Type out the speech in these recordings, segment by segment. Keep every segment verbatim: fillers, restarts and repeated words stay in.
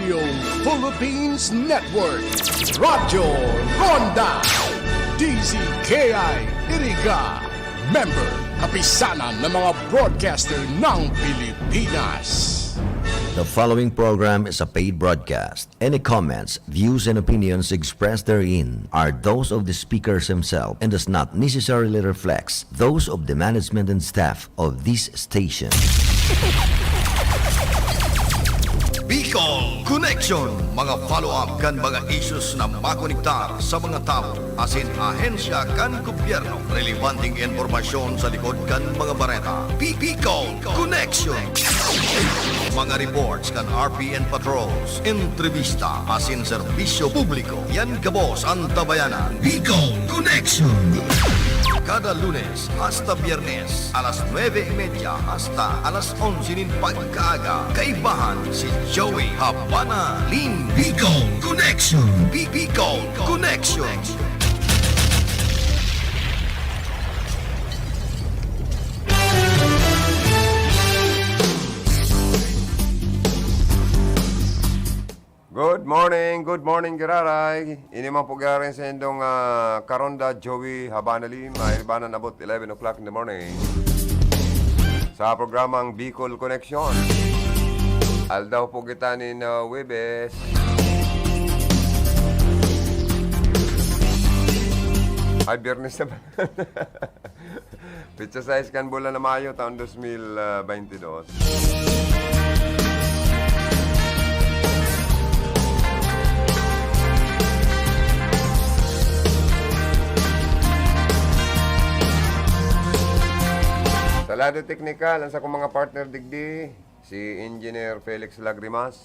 Philippines Network, Radyo Ronda, D Z K I Iriga, member, kapisanan ng mga broadcaster ng Pilipinas. The following program is a paid broadcast. Any comments, views, and opinions expressed therein are those of the speakers himself and does not necessarily reflects those of the management and staff of this station. Bicol Connection, mga follow-up kan mga issues na makonektar sa mga tawo asin ahensya kan gobyerno. Relebanteng impormasyon sa likod kan mga bareta. Bi- Bicol Connection. Mga reports kan R P N patrols, entrevista asin serbisyo publiko. Yan gabos an tabayanan. Bicol Connection. Kada Lunes hasta Biyernes, alas nuebe y media hasta alas onse nin pagkaaga, kaibahan si Joey Habana Lin. Bicol Connection. Bi- Bicol Connection. Good morning, good morning, giraray. Ini man po giraray sa indong, ah, karonda, Joey Habanalim. May ribanan abot eleven o'clock in the morning. Sa programang Bicol Connection. Aldaw po kita nin, ah, Huwebes. Ay, Biyernes naman. Petsa sais kan bulan na Mayo, taon dos mil baintidos. Sa lado teknikal, ang sakong mga partner digdi, si Engineer Felix Lagrimas.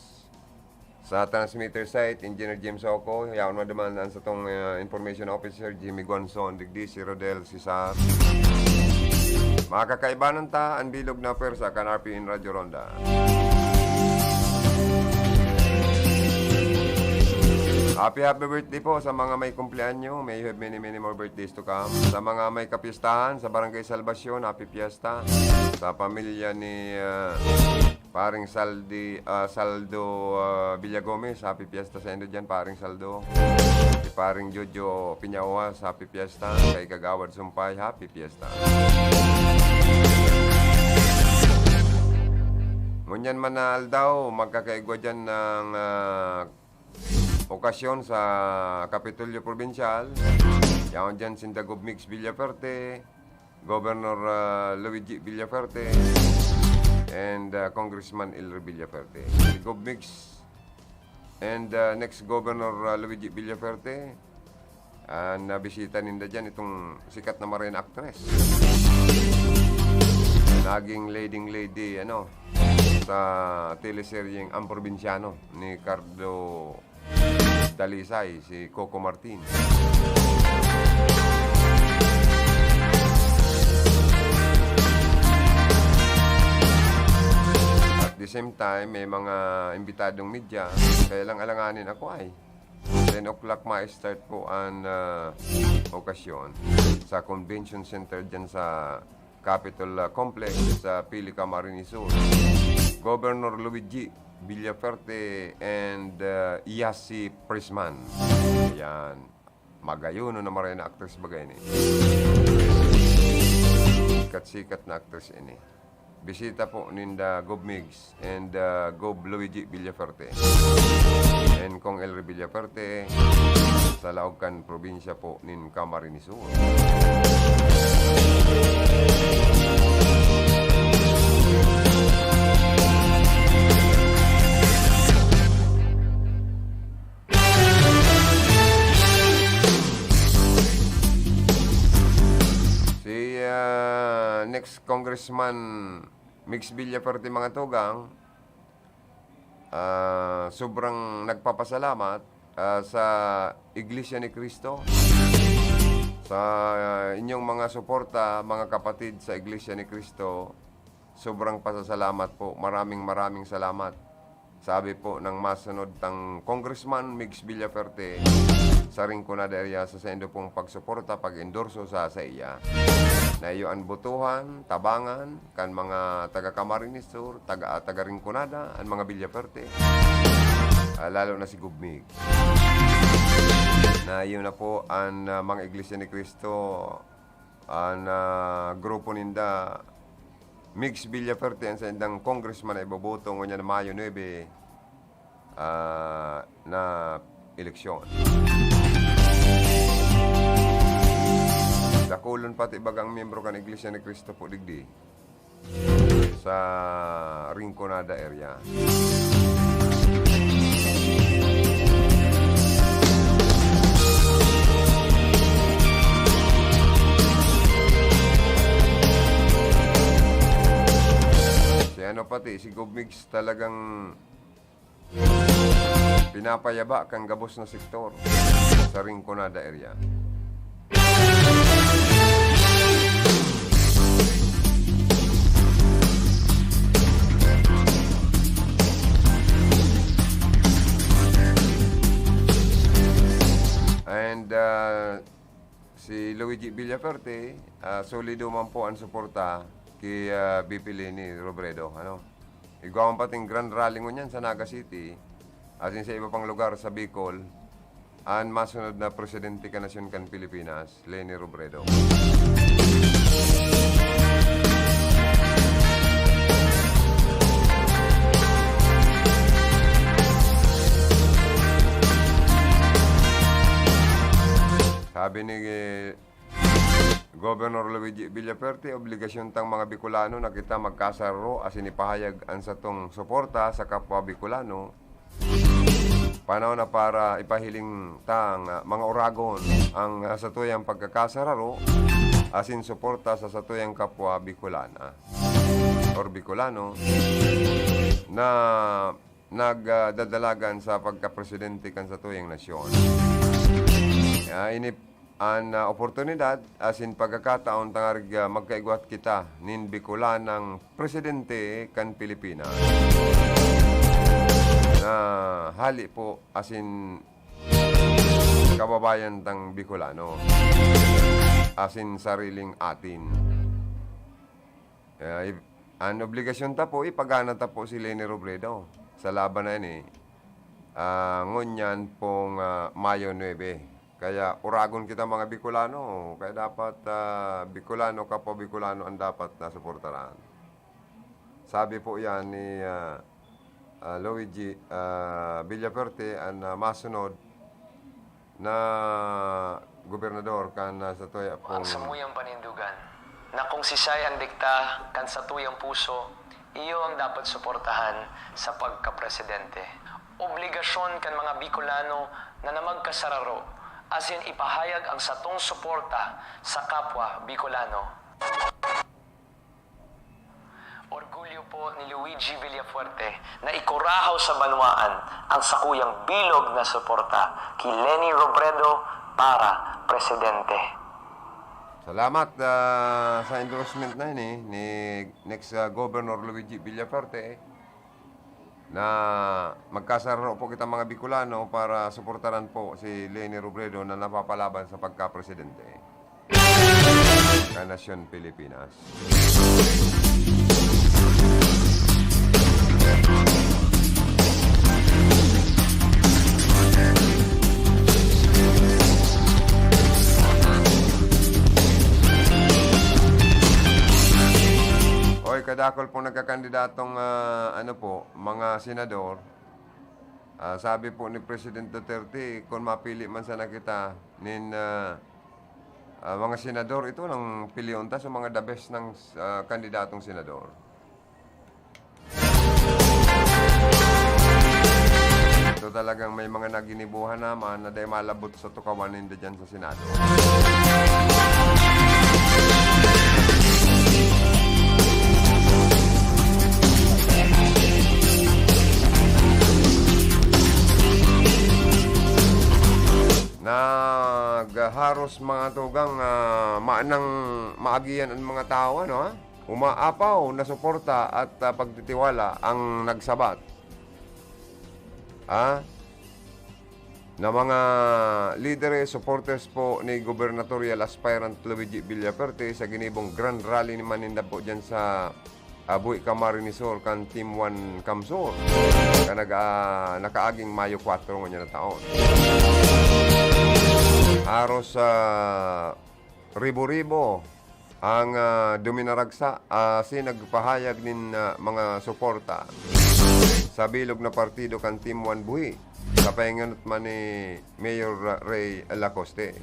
Sa transmitter site, Engineer James Oco, yaon man duman an satong, ah, information officer, Jimmy Guanzon, digdi si Rodel Cesar. Makakaibanan ta an bilog na pwersa kan R P N Radyo Ronda. Happy, happy birthday po sa mga may kumpleanyo. May you have many, many more birthdays to come. Sa mga may kapistahan, sa Barangay Salvacion, happy fiesta. Sa pamilya ni, ah, Paring Saldi, ah, Saldo, ah, Villagomez, happy fiesta sa inyo dyan, Paring Saldo. Si Paring Jojo Piñauas, happy fiesta. Kay Kagawad Sumpay, happy fiesta. Ngunyan man na aldaw, magkakaigwa dyan ng, ah, okasyon sa Kapitolyo Probinsyal. Yaon dyan sinda Gov Migs Villaferte, Governor, ah, Luigi Villaferte, and, ah, Congressman Elry Villaferte. Si Gov Migs and, ah, next Governor, ah, Luigi Villaferte, ah, nabisita ninda dyan itong sikat na Marena actress. Naging leading lady, ano, sa teleseryeng Ang Probinsyano ni Cardo Dalisay, si Coco Martin. At the same time, may mga imbitadong media, kaya lang alanganin ako ay. Ten o'clock ma-start po ang, ah, okasyon sa Convention Center dyan sa Capitol, ah, Complex sa Pili, Camarines Sur. Governor Luigi Villaferte and, ah, Yasi Prisman. Yan. Magayon na maray na actress bagay ni. Sikat-sikat na actress ini. Bisita po ninda Gov Migs and, ah, Gov Luigi Villaferte and Cong Elry Villaferte sa laog kan probinsya po nin Camarines Sur. Si, ah, next Congressman Migs Villaferte, mga tugang, ah, sobrang nagpapasalamat, ah, sa Iglesia ni Cristo, sa inyong mga suporta, mga kapatid sa Iglesia ni Cristo. Sobrang pasasalamat po. Maraming, maraming salamat. Sabi po ng masunod tang Congressman Migs Villaferte sa Rinconada area, sa saindo pong pagsuporta, pag-endorso sa saiya, na iyo an botohan, tabangan kan mga taga Camarines Sur, taga, taga Rinconada, an mga Villaferte. ah, lalo na si Gov Migs. Na yun na po ang, ah, mga Iglesia ni Cristo, ang, ah, grupo ninda, Migs Villaferte, ang saindang congressman na iboboto ngunyan Mayo nuebe, ah, na eleksyon. Dakulon pati bagang miyembro kan Iglesia ni Cristo po digdi sa Rinconada area. Si ano pati, si Gov Migs talagang pinapayaba kan gabos na sektor sa Rinconada area. And, ah, si Luigi Villaferte, ah, solido man po ang suporta ki, ah, V P Leni Robredo, ano. Igwa man pating grand rally ngunyan sa Naga City, asin sa iba pang lugar sa Bicol, an masunod na presidente kan nasyon kan Pilipinas, Leni Robredo. Sabi ni Governor Luigi Villaferte, obligasyon tang mga Bicolano na kita magkasararo asin ipahayag an satong suporta sa kapwa Bicolano. Panahon na para ipahiling tang, ah, mga oragon ang, ah, satuyang pagkakasararo asin suporta sa satuyang kapwa Bicolana or Bicolano na nagdadalagan sa pagkapresidente kan satuyang nasyon. Ah, ini an, ah, oportunidad asin pagkakataon tangarig, ah, magkaigwa kita nin Bicolanang presidente kan Pilipinas na hali po asin kababayan tang Bicolano asin sariling atin. Ah, i-, an obligasyon ta po, ipagana ta po si Leni Robredo sa laban na ini, ah, ngunyan pong, ah, Mayo nuebe. Kaya oragon kita, mga Bicolano, kaya dapat, ah, Bicolano, kapwa Bicolano ang dapat na suportaran. Sabi po yan ni, ah, ah, Luigi, ah, Villaferte, an, ah, masunod na gobernador kan, ah, satuya pong samuyang panindogan, na kung siisay ang dikta kan satuyang puso, iyo ang dapat suportahan sa pagkapresidente. Obligasyon kan mga Bicolano na namagkasararo asin ipahayag ang satong suporta sa kapwa Bicolano. Orgulyo po ni Luigi Villafuerte na ikurahaw sa banwaan ang sakuyang bilog na suporta ki Leni Robredo para presidente. Salamat, ah, sa endorsement na ini ni next, ah, Governor Luigi Villafuerte na magkasararo po kita, mga Bicolano, para suportaran po si Leni Robredo na napapalaban sa pagkapresidente kan nasyon Pilipinas. Oy, kadakol pong nagkakandidatong, ah, ano po, mga senador. Ah, sabi po ni President Duterte, kung mapili man sana kita nin, ah, ah, mga senador, ito lang pilion ta sa mga the best ng, ah, kandidatong senador. Ito talagang may mga naginibuhan naman na dahil malabot sa tukawan ninda dyan sa Senado. Nagharos mga tugang, ah, maanang maagihan ang mga tao, ano, ha? Umaapaw na suporta at, ah, pagtitiwala ang nagsabat. Ha? Na mga lideres, supporters po ni gubernatorial aspirant Luigi Villafuerte sa ginibong grand rally ni maninda po dyan sa ah, buhi Camarines Sur kan Team One CamSur, kan nag-, ah, nakaaging Mayo kwatro ngunyan na taon. Haros sa ribo-ribo ang, ah, duminaragsa, asin nagpahayag nin, ah, mga suporta sa bilog na partido kan Team One Buhi, sa pahinganot man ni Mayor Ray Lacoste,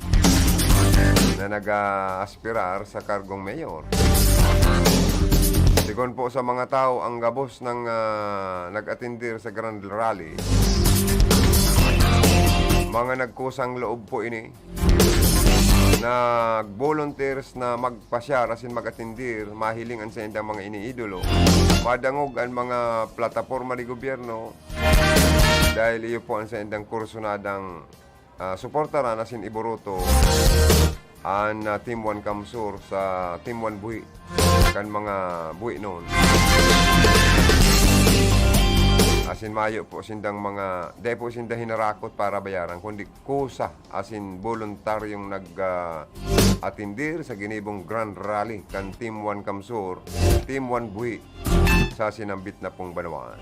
na nag-aaspirar sa kargong mayor. Sigon po sa mga tao, ang gabos ng, ah, nag-atendir sa Grand Rally, mga nagkusang loob po ini. Nag-volunteers na magpasyar asin mag-atendir, mahiling an saindang mga iniidolo, madangog an mga plataporma de gobyerno, dahil iyo po an saindang kursunadang, ah, suportaran asin iboruto an, ah, Team One CamSur sa Team One Buhi kan mga buhi noon. Asin mayo po sindang mga, dai po sinda hinarakot para bayaran, kundi kusa asin boluntaryong nag, ah, atendir sa ginibong Grand Rally kan Team One CamSur, Team One Buhi sa sinambit na pong banwaan.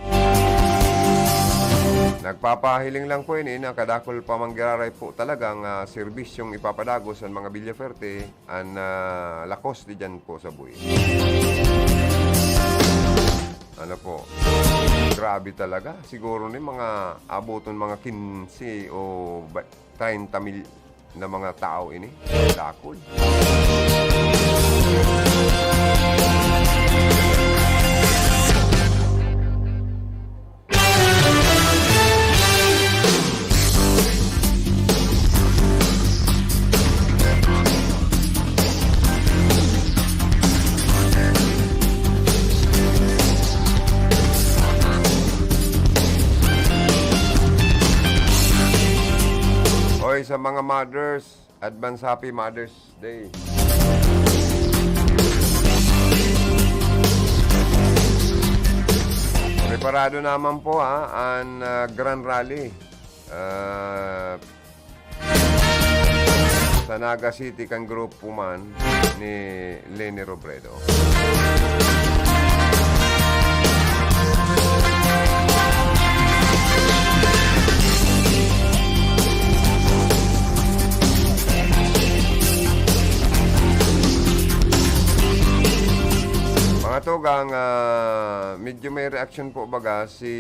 Nagpapahiling lang po ini na kadakul pa man giraray po talagang, ah, serbisyong ipapadagos an mga Villaferte, an, ah, lakos di dyan po sa buhi. Ano po? Grabe talaga. Siguro ni mga abuton mga kinse o ba-, treinta mil na mga tao ini. Dakul. Oy, sa mga mothers, advance Happy Mother's Day. Preparado naman po, ha, an, ah, Grand Rally, ah, sa Naga City kan grupo man ni Leni Robredo. Mga tugang, ah, medyo may reaksyon po baga si,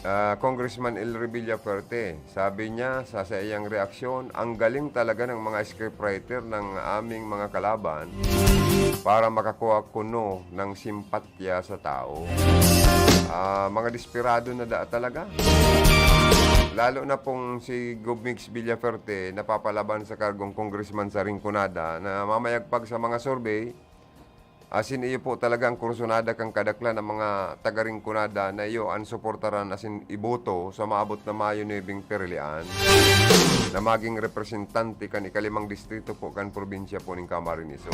ah, Congressman El Revilla Fuerte. Sabi niya sa saiyang reaksyon, "Ang galing talaga ng mga scriptwriter ng aming mga kalaban para makakuha kuno ng simpatya sa tao." Ah, mga desperado na da-, talaga. Lalo na pong si Gov Migs Villafuerte, napapalaban sa kargong congressman sa Rinconada, na mamayagpag sa mga survey, asin iyo po talaga ang kursunada kan kadaklan ng mga taga-Rinconada na iyo an suportaran asin iboto sa maabot na Mayo nuebeng pirilian na maging representante kan ikalimang distrito po kan probinsya po ning Camarines Sur.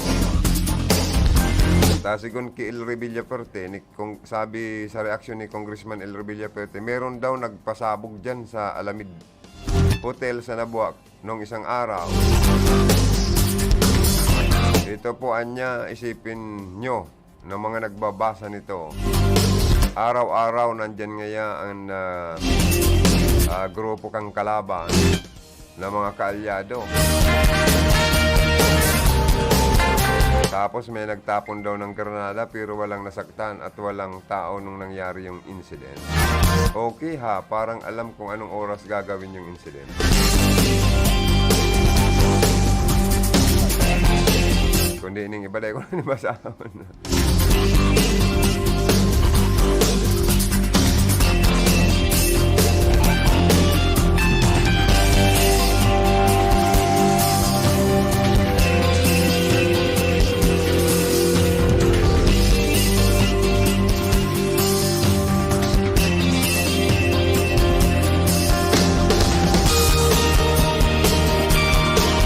Ta sigon ki El Revilla Fuerte, ni Cong-, sabi sa reaksyon ni Congressman El Revilla Fuerte, meron daw nagpasabog dyan sa Alamid Hotel sa Nabua nung isang araw. Ito po, anya, isipin nyo ng mga nagbabasa nito. Araw-araw nandyan ngaya ang, ah, ah, grupo kang kalaban na mga kaalyado. Tapos may nagtapon daw ng granada pero walang nasaktan at walang tao nung nangyari yung incident. Okay ha, parang alam kung anong oras gagawin yung incident. Kundi ning iba, dai ko na nabasahon.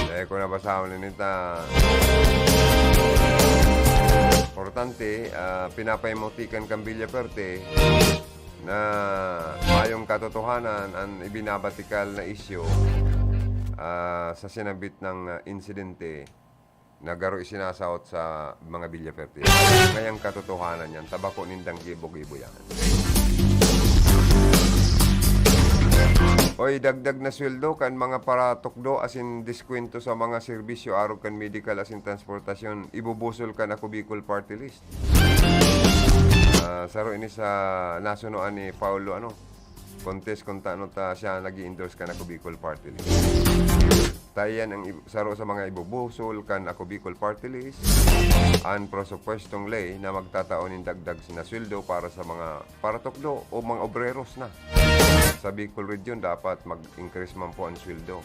Dai ko nabasahon ini ta. Importante, ah, pinapahimutikan kan Villaferte na mayong katotohanan an ibinabatikal na isyu, ah, sa sinambit na, ah, insidente. na garo isinasahot sa mga Villaferte. Ngayang katotohanan yan, tabako nindang gibo-gibo yan. Oy, dagdag na sweldo kan mga paratukdo asin diskwento sa mga serbisyo arog kan medical asin transportasyon, ibubusol kan Ako Bicol Party List. Ah, saro ini sa nasunoan ni Paulo, ano, Contis, kung tano ta siya nag-i-endorse kan Ako Bicol Party List. Tayan ang ib-, saro sa mga ibubusol kan Ako Bicol Party List, an presupuestong ley na magtatao nin dagdag na sweldo para sa mga paratukdo o mga obreros na. Sa Bicol Region, dapat mag-increase man po ang sweldo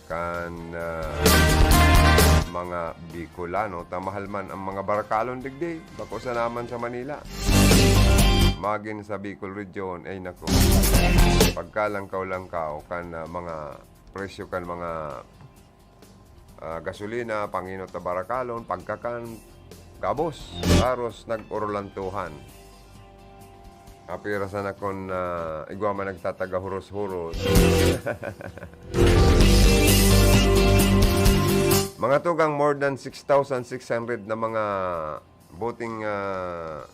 kan, ah, mga Bicolano, ta mahal man ang mga barakalon digdi, bako sana man sa Manila. Magin sa Bicol Region, ay nako, pagkalangkaw-langkaw kan, ah, mga presyo kan mga, ah, gasolina, panginot na barakalon, pagkakan, gabos, aros nag-urulantuhan. Apira sana kun, ah, igwa man nagtataga huros-huros. Mga tugang, more than six thousand six hundred na mga voting, ah,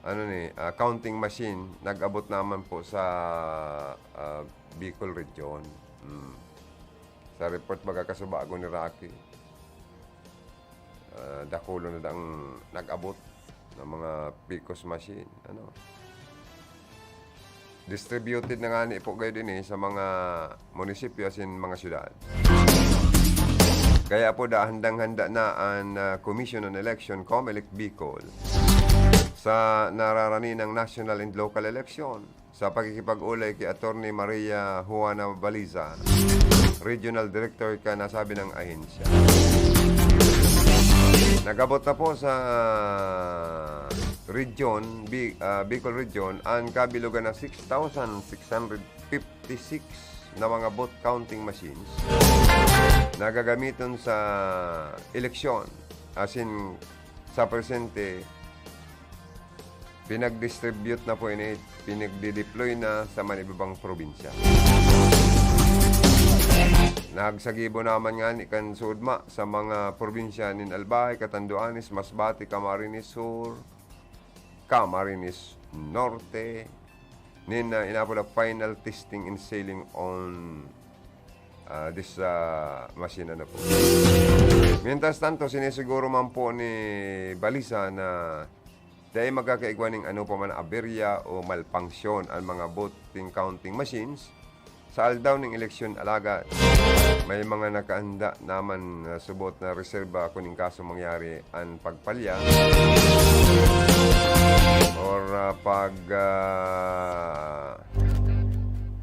ano ni, ah, counting machine nag-abot naman po sa, ah, Bicol Region. Hmm. Sa report baga kasubago ni Rocky, ah, dakulo na daang nag-abot na mga PCOS machine, ano. Distributed na ngani po gayod ini sa mga munisipyo asin mga syudad. Kaya po, da-, handang-handa na an, ah, Commission on Election, Comelec Bicol, sa nararaninang national and local election, sa pakikipag-olay ki Attorney Maria Juana Baliza, Regional Director kan nasabing ahensya. Nag-abot na po sa region, Bi-, ah, Bicol Region, an kabilogan na six thousand six hundred fifty-six na mga vote counting machines na gagamiton sa eleksyon, asin sa presente, pinag-distribute na po ini, pinagdi-deploy na sa man ibabang probinsya. Nagsagibo naman ngani kan sudma sa mga probinsya nin Albay, Catanduanes, Masbate, Camarines Sur, Camarines Norte, nin, ah, inapod na final testing and selling on, ah, this, ah, machine, ano po. Mientras tanto, sinisiguro man po ni Baliza na dai magkakaigwa ning ano pa man aberya o malpangsyon an mga voting counting machines sa aldaw ning eleksyon, alagad may mga nakahanda naman na subot na reserba kun in kaso mangyari an pagpalya or, ah, pag, ah,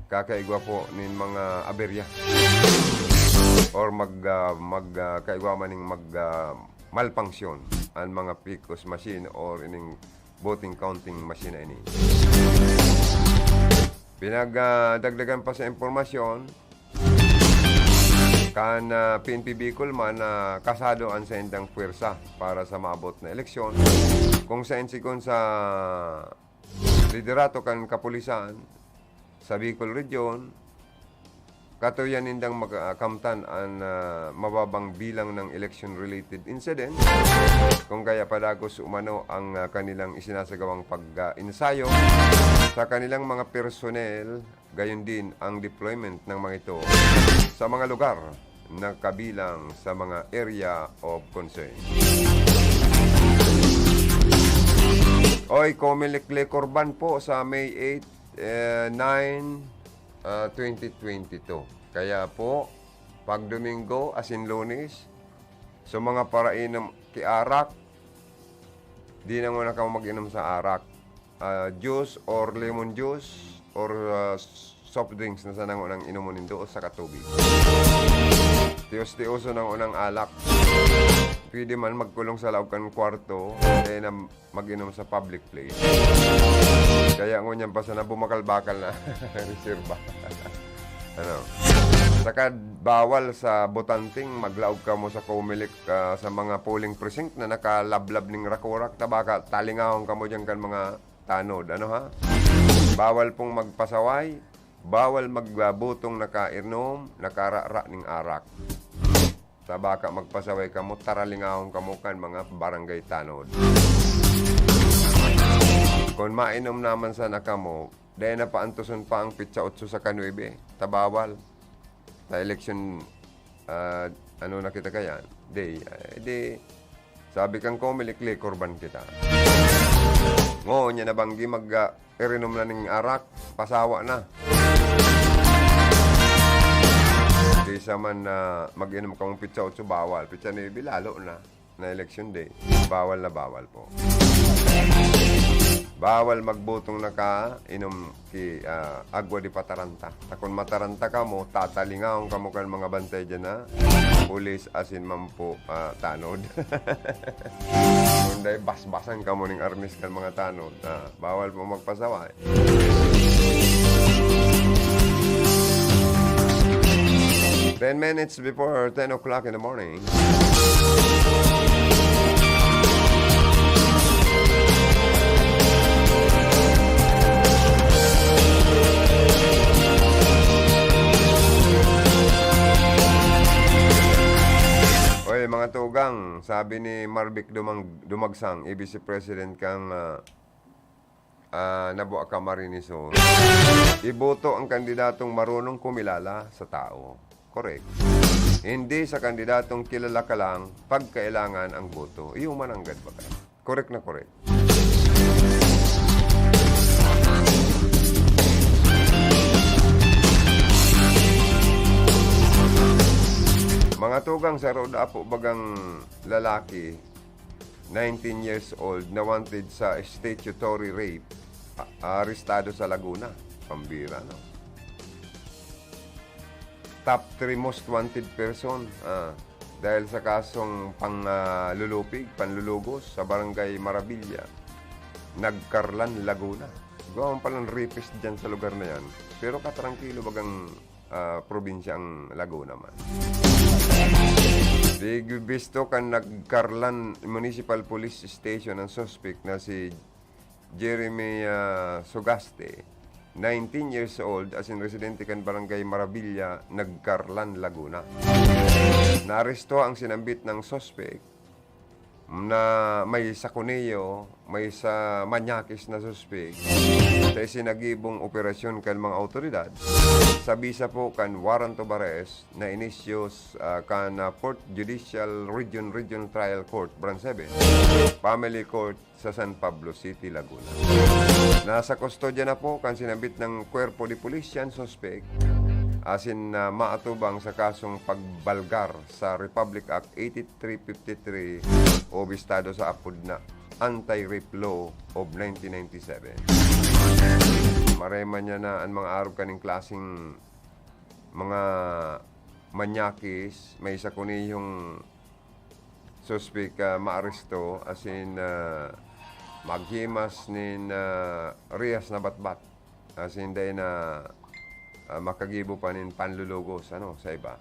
kakaigwa po nin mga aberya or mag, ah, mag, ah, kaigwa man ning mag, ah, malpangsyon an mga PCOS machine or ining voting counting machine na ini. Pinagdagdagan pa sa impormasyon kan, ah, P N P Bicol man na kasado an saindang pwersa para sa maabot na eleksyon, kung saen sigon sa liderato kan kapulisan sa Bicol Region, katuyan nindang makakamtan an, ah, mababang bilang ng election-related incident, kung kaya padagos umano ang, ah, kanilang isinasagawang pag-ensayo sa kanilang mga personnel, gayon din ang deployment ng mga ito sa mga lugar na kabilang sa mga area of concern. Oy, Comelec Liquor Ban po sa May eight, eh, nine, ah, twenty twenty-two. Kaya po, pag Domingo, asin Lunes, sa mga parainom ki arak, di na muna kamo mag-inom sa arak. Ah, juice or lemon juice or, ah, soft drinks na sana ngunang inomon nindo o saka tubig. Tios-tioso na ngunang alak. Pwede man magkulong sa laog kan kwarto, eh, na mag-inom sa public place. Kaya ngunyan pa sana bumakal-bakal na reserba. Ano? Saka bawal sa botanting maglaog kamo sa Comelec, ah, sa mga polling precinct na nakalablab ning rakurak, ta baka talingahon kamo diyan kan mga tanod. Ano, ha? Bawal pong magpasaway, bawal magbabotong nakainom, nakarara ning arak. Ta baka magpasaway kamo, taralingahon kamo kan mga barangay tanod. Kun mainom naman sana kamo, dai na paantoson pa ang petsa otso saka nuebe. Ta bawal. Ta eleksyon, ah, ano na kita kayan? Day. Eh, di, sabi kan Comelec, liquor ban kita. Ngunyan na banggi mag, ah, irinom na ning arak, pasawa na. Kaysa man na mag-inom kang petsa otso, bawal. Petsa nuebe, lalo na, na election day. Bawal na bawal po. Bawal magbotong nakainom ki, ah, agwa de pataranta. Ta kun mataranta kamo, tatalingahon kamo kan mga bantay diyan na pulis asin man po, ah, tanod. Kun dai, basbasan kamo ning armis kan mga tanod. Ah, bawal po magpasaway. Ten minutes before ten o'clock in the morning. Oy, mga tugang, sabi ni Marvic Dumang-, Dumagsang, A B C President kang, ah, ah, Nabua Camarines Sur, iboto ang kandidatong marunong kumilala sa tao. Correct. Hindi sa kandidatong kilala ka lang pag kailangan ang boto. Iyo man ang gadbagan. Correct na correct. Mga tugang, sa road apo bagang lalaki, nineteen years old, na wanted sa statutory rape, a-, arestado sa Laguna. Pambira, no? Top three most wanted person, ah, dahil sa kasong pang, ah, lulupig, panlulugos sa Barangay Marabilla, Nagcarlan, Laguna. Gawa man palang rapist dyan sa lugar na yan. Pero katrangkilo bagang, ah, probinsya ang Laguna man. Di bisto kan Nagcarlan Municipal Police Station ang suspek na si Jeremy, ah, Sugaste, nineteen years old, asin residente kan Barangay Marabilla, Nagcarlan, Laguna. Naaresto ang sinambit na suspek na may sakuniyo, may sa manyakis na suspek sa isinagibong operasyon kan mga awtoridad sa bisa po kan warrant of arrest na inisyu, ah, kan, ah, Fourth Judicial Region, Regional Trial Court, Branch seven, Family Court, sa San Pablo City, Laguna. Nasa kustodya na po kan sinambit na kwerpo de pulisya an suspek, asin, ah, maatubang sa kasong pagbalgar sa Republic Act eighty-three fifty-three o bistado sa apod na Anti-Rape Law of nineteen ninety-seven. Maray man niya na an mga arog kaning klaseng mga manyakis, may isa kunihong suspek, ah, maaresto, asin, ah, maghimas nin, ah, rehas na batbat. Asin dai na, ah, makagibo pa nin panlulugos, ano, sa iba.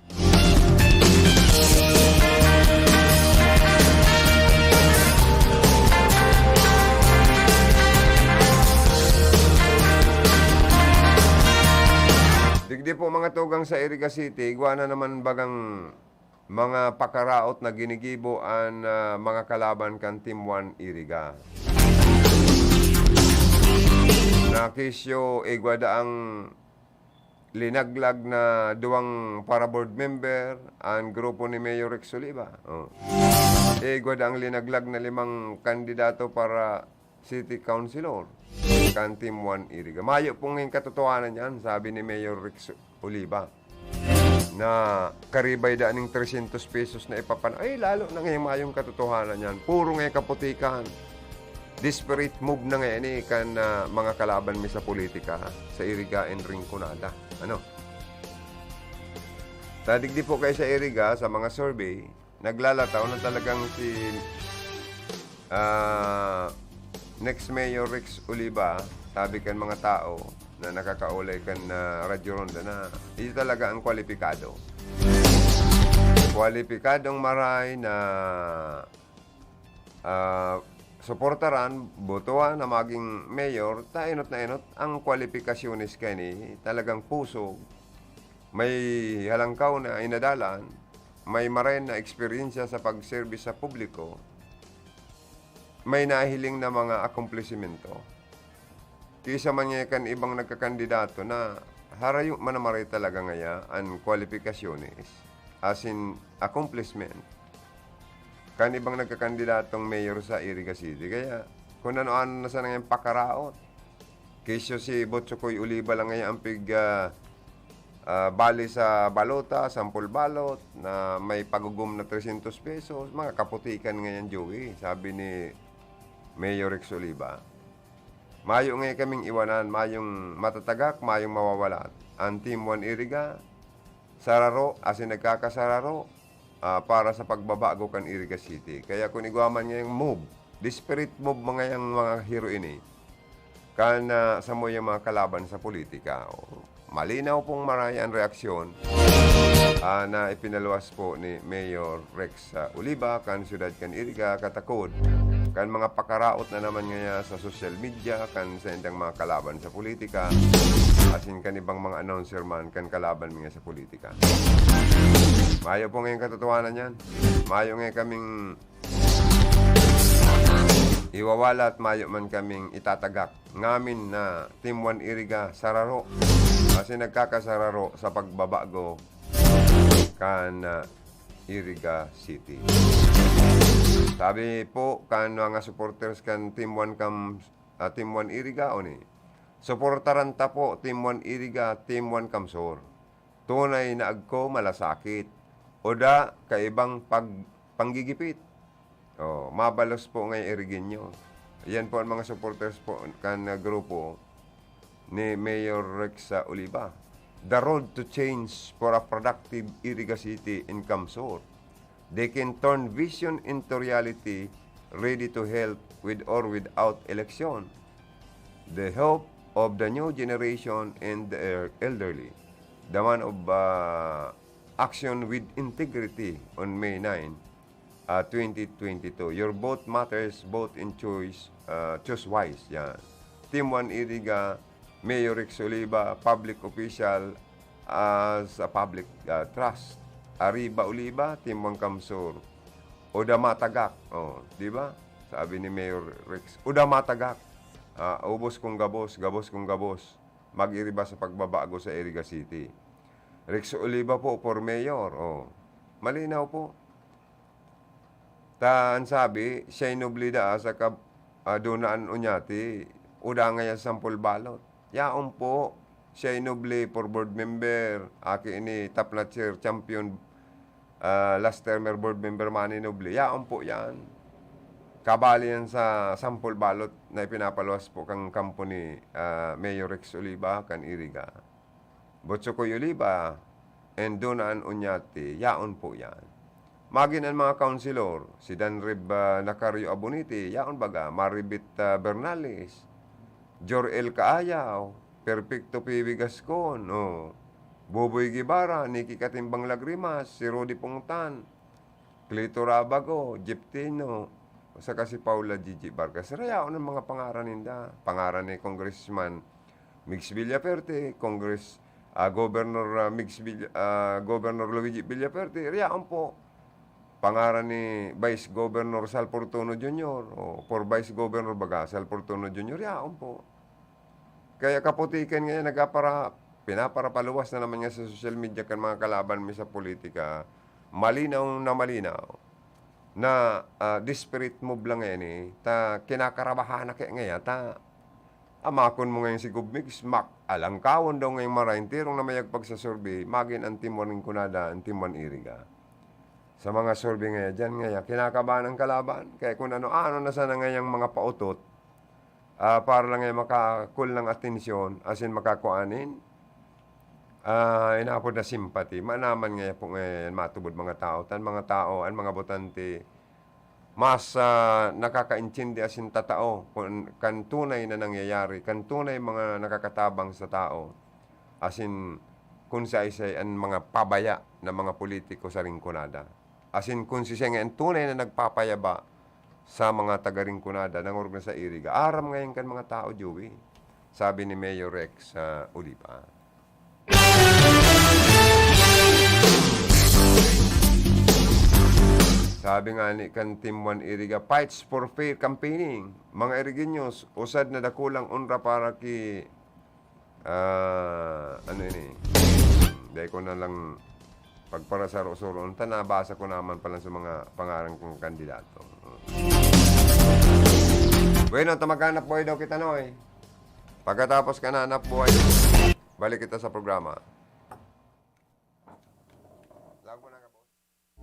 Digdi po, mga tugang, sa Iriga City, igwa na naman bagang mga pakaraot na ginigibo an, ah, mga kalaban kan Team One Iriga. Nakisyo, igwa daang linaglag na duwang para-board member an grupo ni Mayor Rex Oliva. Oh. Igwa daang linaglag na limang kandidato para city councilor kan Team One Iriga. Mayo pong ngayong katotohanan yan, sabi ni Mayor Rex Oliva, na karibay da ning trescientos pesos na ipapan-, ay, lalo na ngayong mayong katotohanan yan. Puro ngayong kaputikan. Desperate move na ngayon eh, kan, ah, mga kalaban mi sa politika, sa Iriga and Rinconada. Ano? Tadigdi po kayo sa Iriga, sa mga survey, naglalataw na talagang si, ah, next Mayor Rex Oliva, sabi kan mga tao na nakakaulay kan, ah, Radyo Ronda na, iyo talaga ang kwalipikado. Kwalipikadong maray na, ah, suportaran, botohan na maging mayor, ta enot na enot ang kwalipikasyones kani, talagang pusog, may halangkaw na inadalan, may maray na eksperyensya sa pagserbis sa publiko, may nahiling na mga akomplisimento. Kisa man ngaya kan ibang nagkakandidato na harayo man na maray talaga ngaya an kwalipikasyones, asin accomplishment, kan ibang nagkakandidatong mayor sa Iriga City. Kaya, kung ano-ano na sana ngayang pakaraot. Kesyo si Botsokoy Oliva lang ngaya ang pig, ah, ah, bali sa balota, sample ballot, na may pagugom na trescientos pesos, mga kaputikan ngayan, Joey, sabi ni Mayor Rex Oliva. Mayo ngaya kaming iwanan, mayong matatagak, mayong mawawalat. Ang Team One Iriga, sararo, asin nagkakasararo, ah, para sa pagbabago kan Iriga City. Kaya kun igwa man ngayang move, desperate move man ngayang mga hero ini, kan, ah, samuyang mga kalaban sa politika. O, malinaw pong maray an reaksyon, ah, na ipinaluwas po ni Mayor Rex, ah, Oliva kan siyudad kan Iriga, katakod kan mga pakaraot na naman ngaya sa social media kan saindang mga kalaban sa politika, asin kan ibang mga announcer man kan kalaban mi ngaya sa politika. Mayo po ngayong katotohanan yan. Mayo ngaya kaming iwawalat, mayo man kaming itatagak. Ngamin na Team One Iriga, sararo. Kasi nagkakasararo sa pagbabago kan, ah, Iriga City. Sabi po kan mga supporters kan Team One Cam-, ah, Team One Iriga, oni, suportaran ta po Team One Iriga, Team One Camsur. Tunay na agko malasakit, o da kaibang pag-, panggigipit. Oh, mabalos po ngaya Irigenyo. Yan po ang mga supporters po kan, ah, grupo ni Mayor Rex, ah, Oliva. The road to change for a productive Iriga City in Camsur. They can turn vision into reality, ready to help with or without election. The hope of the new generation and the el-, elderly. The man of, uh, action with integrity on May nine, uh, twenty twenty-two. Your vote matters, vote in choice, uh, choose wise. Yan. Team One Iriga, Mayor Rex Oliva, public official as a public, uh, trust. Arriba Oliva, Team One Camsur. O da matagak. Oh, di ba? Sabi ni Mayor Rex, "O da matagak. Ah, ubos kung gabos, gabos kung gabos. Mag-iriba sa pagbabago sa Iriga City." Rex Oliva po for mayor. Oh. Malinaw po. Ta an sabi, siya'y noble daa saka, ah, dona an Oñate, o da ngaya sample ballot. Yaon po, siya'y noble for board member, aki ini top notcher, champion, ah, last termer board member man ni noble. Yaon po yan. Kabali yan sa sample ballot na ipinapaluwas po kan kampo ni, ah, Mayor Rex Oliva, kan Iriga. Botsokoy Oliva, and Dona an Oñate, yaon po yan. Magin an mga kaunsilor, si Dan Reb, ah, Nacario Abonite, yaon baga, Maribit, ah, Bernales, Jor-el Caayaw, Perfecto P B Gascon, oh, Boboy Guevara, Nicky Katimbang Lagrimas, si Rudy Pongtan, Clito Rabago, Jeff Tino, saka si Paula Gigi Vargas. Rayaon an mga pangaran ninda. Pangaran ni Congressman Migs Villafuerte, Congress-, ah, Governor, ah, Migs Villa-, ah, Governor Luigi Villafuerte, riyaon po. Pangaran ni Vice Governor Sal Fortuno Junior, o for Vice Governor baga, Sal Fortuno Junior, riyaon po. Kaya kaputikan ngayon, nagkapara-, pinaparapaluwas na naman nga sa social media kan mga kalaban mi sa politika. Malinaw na malinaw na, ah, desperate move lang ngayon eh. Ta kinakarabahan na kaya ngayon, ta amakon mo ngayon si Gov Migs, mak-, alangkawon daw ngayong marahin, tirong na mayag pagsasurvey, magin an Team One Rinconada, an Team One Iriga. Sa mga survey ngayon, dyan ngayon, kinakabahan ang kalaban. Kaya kung ano-ano na sana ngayang mga pautot, ah, para lang ngayon makakul ng atensyon, asin makakuanin, ah, inapod na sympathy. Maanaman ngayon po ngayon, matubod mga tao. Tan mga tao, an mga botante, mas, ah, nakakaintindi asin tatao kun, kan tunay na nangyayari, kan tunay mga nakakatabang sa tao, asin kun siisay an mga pabaya na mga politiko sa Rinconada, asin kun siisay nga an tunay na nagpapayaba sa mga taga Rinconada, nangorog na sa Iriga. Aram ngayon kan mga tao, Joey, sabi ni Mayor Rex, ah, Oliva. Sabi nga ni kan Team Juan Iriga, "Fights for fair campaigning." Mga Iriginyos, usad na dakulang onra para ki, ah, ano ini? Dai ko na lang pagparasaro-suroon ta, nabasa ko naman pala sa mga pangaran kong kandidato. Bueno, ta maghanap buhay daw kita, Noy. Pagkatapos ka na hanap buhay, balik kita sa programa. Lago na ka, boss.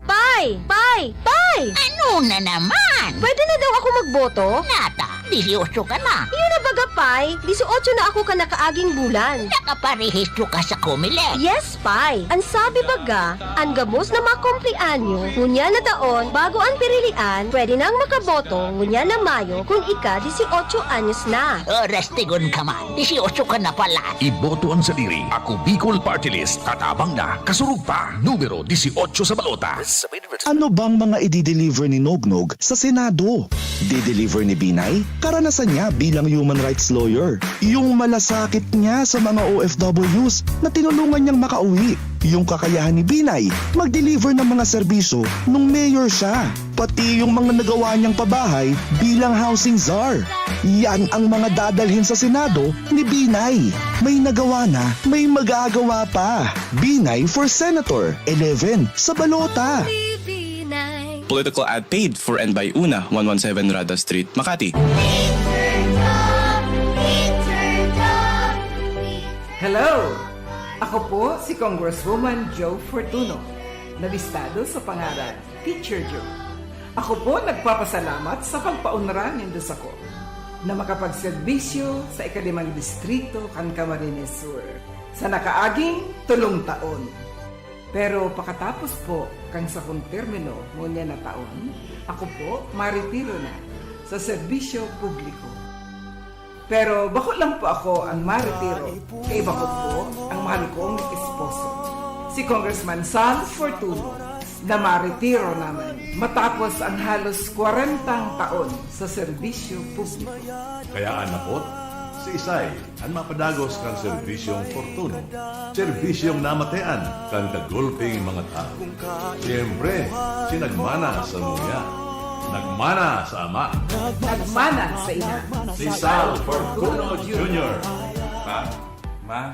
Pay! Pay! Pay! Ano na naman? Pwede na daw ako magboto? Nata, disiotso ka na. Yun na baga, Pay. Disiotso na ako kan nakaaging bulan. Nakaparehistro ka sa Comelec. Yes, Pay. An sabi baga, an gabos na makumpleanyo, ngunyan na taon, bago an pirilian, pwede nang makaboto, ngunyan na Mayo, kun ika disiotso anyos na. Oras tigon ka man, disiotso ka na pala. Iboto ang sadiri. Ako Bicol Party List. Katabang na, kasurog pa. Numero disiotso sa balota. Ano bang mga i-deliver ni Nognog sa Senado? Dideliver ni Binay? Karanasan niya bilang human rights lawyer. Yung malasakit niya sa mga O F Ws na tinulungan niyang makauwi. Yung kakayahan ni Binay mag-deliver ng mga serbisyo nung mayor siya. Pati yung mga nagawa niyang pabahay bilang housing czar. Yan ang mga dadalhin sa Senado ni Binay. May nagawa na, may magagawa pa. Binay for Senator, eleven, sa balota. Political ad paid for and by Una, one one seven Rada Street, Makati. Hello! Ako po si Congresswoman Jo Fortuno, na listado sa pangaran Teacher Jo. Ako po nagpapasalamat sa pagpaunra nindo sako na makapagserbisyo sa ikalimang distrito kan Camarines Sur sa nakaaging tolong taon. Pero pakatapos po kan sakong termino ngunyan na taon, ako po maretiro na sa serbisyo publiko. Pero bako lang po ako ang maretiro, kaiba ko po ang mahal kong esposo, si Congressman Sal Fortuno, na maretiro naman matapos ang halos kwarentang taon sa serbisyo publiko. Kaya anapot, si Isay an mapadagos kan serbisyong Fortuno, serbisyong namatean kan kagulping mga tawo. Siyempre, si nagmana sa nguya, nagmana sa ama, nagmana sa ina, si Sal Fortuno Junior. Pa, ma,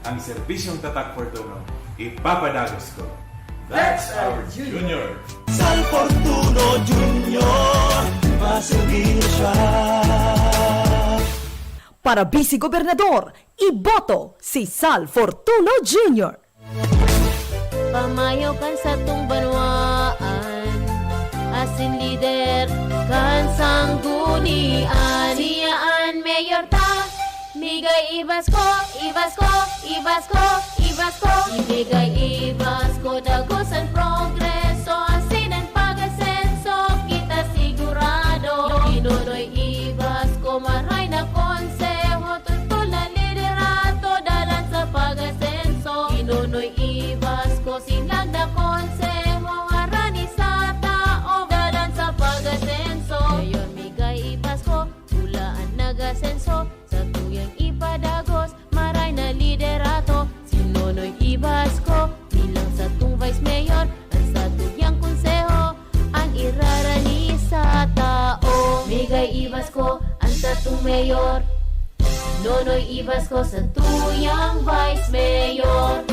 ang serbisyong tatak Fortuno, ipapadagos ko. That's our Junior. Sal Fortuno Junior, masugi siya. Para Vice Gobernador, iboto si Sal Fortuno Junior. Pamayo kan satong banwaan, asin lider kan sanggunian. Siya an mayor ta, migay i-Basko, i-Basko, i-Basko, i-Basko. Ibigay i-Basko, dagos an progreso, asin an pag-asenso, kita sigurado. Kinonoy i-Basko, maray na konseho, totol na liderato, dalan sa pag-asenso. Kinonoy i-Basko, sinlag na konseho, harani sa tao, dalan sa pag-asenso. Mayor, migay i-Basko, pula an nag-asenso, satuyang ipadagos, maray na liderato. Si Nonoy i-Basko, bilang satong vice mayor, an satuyang konseho, an irarani sa tao. Migay i-Basko, an satong mayor. Nonoy i-Basko, satuyang vice mayor.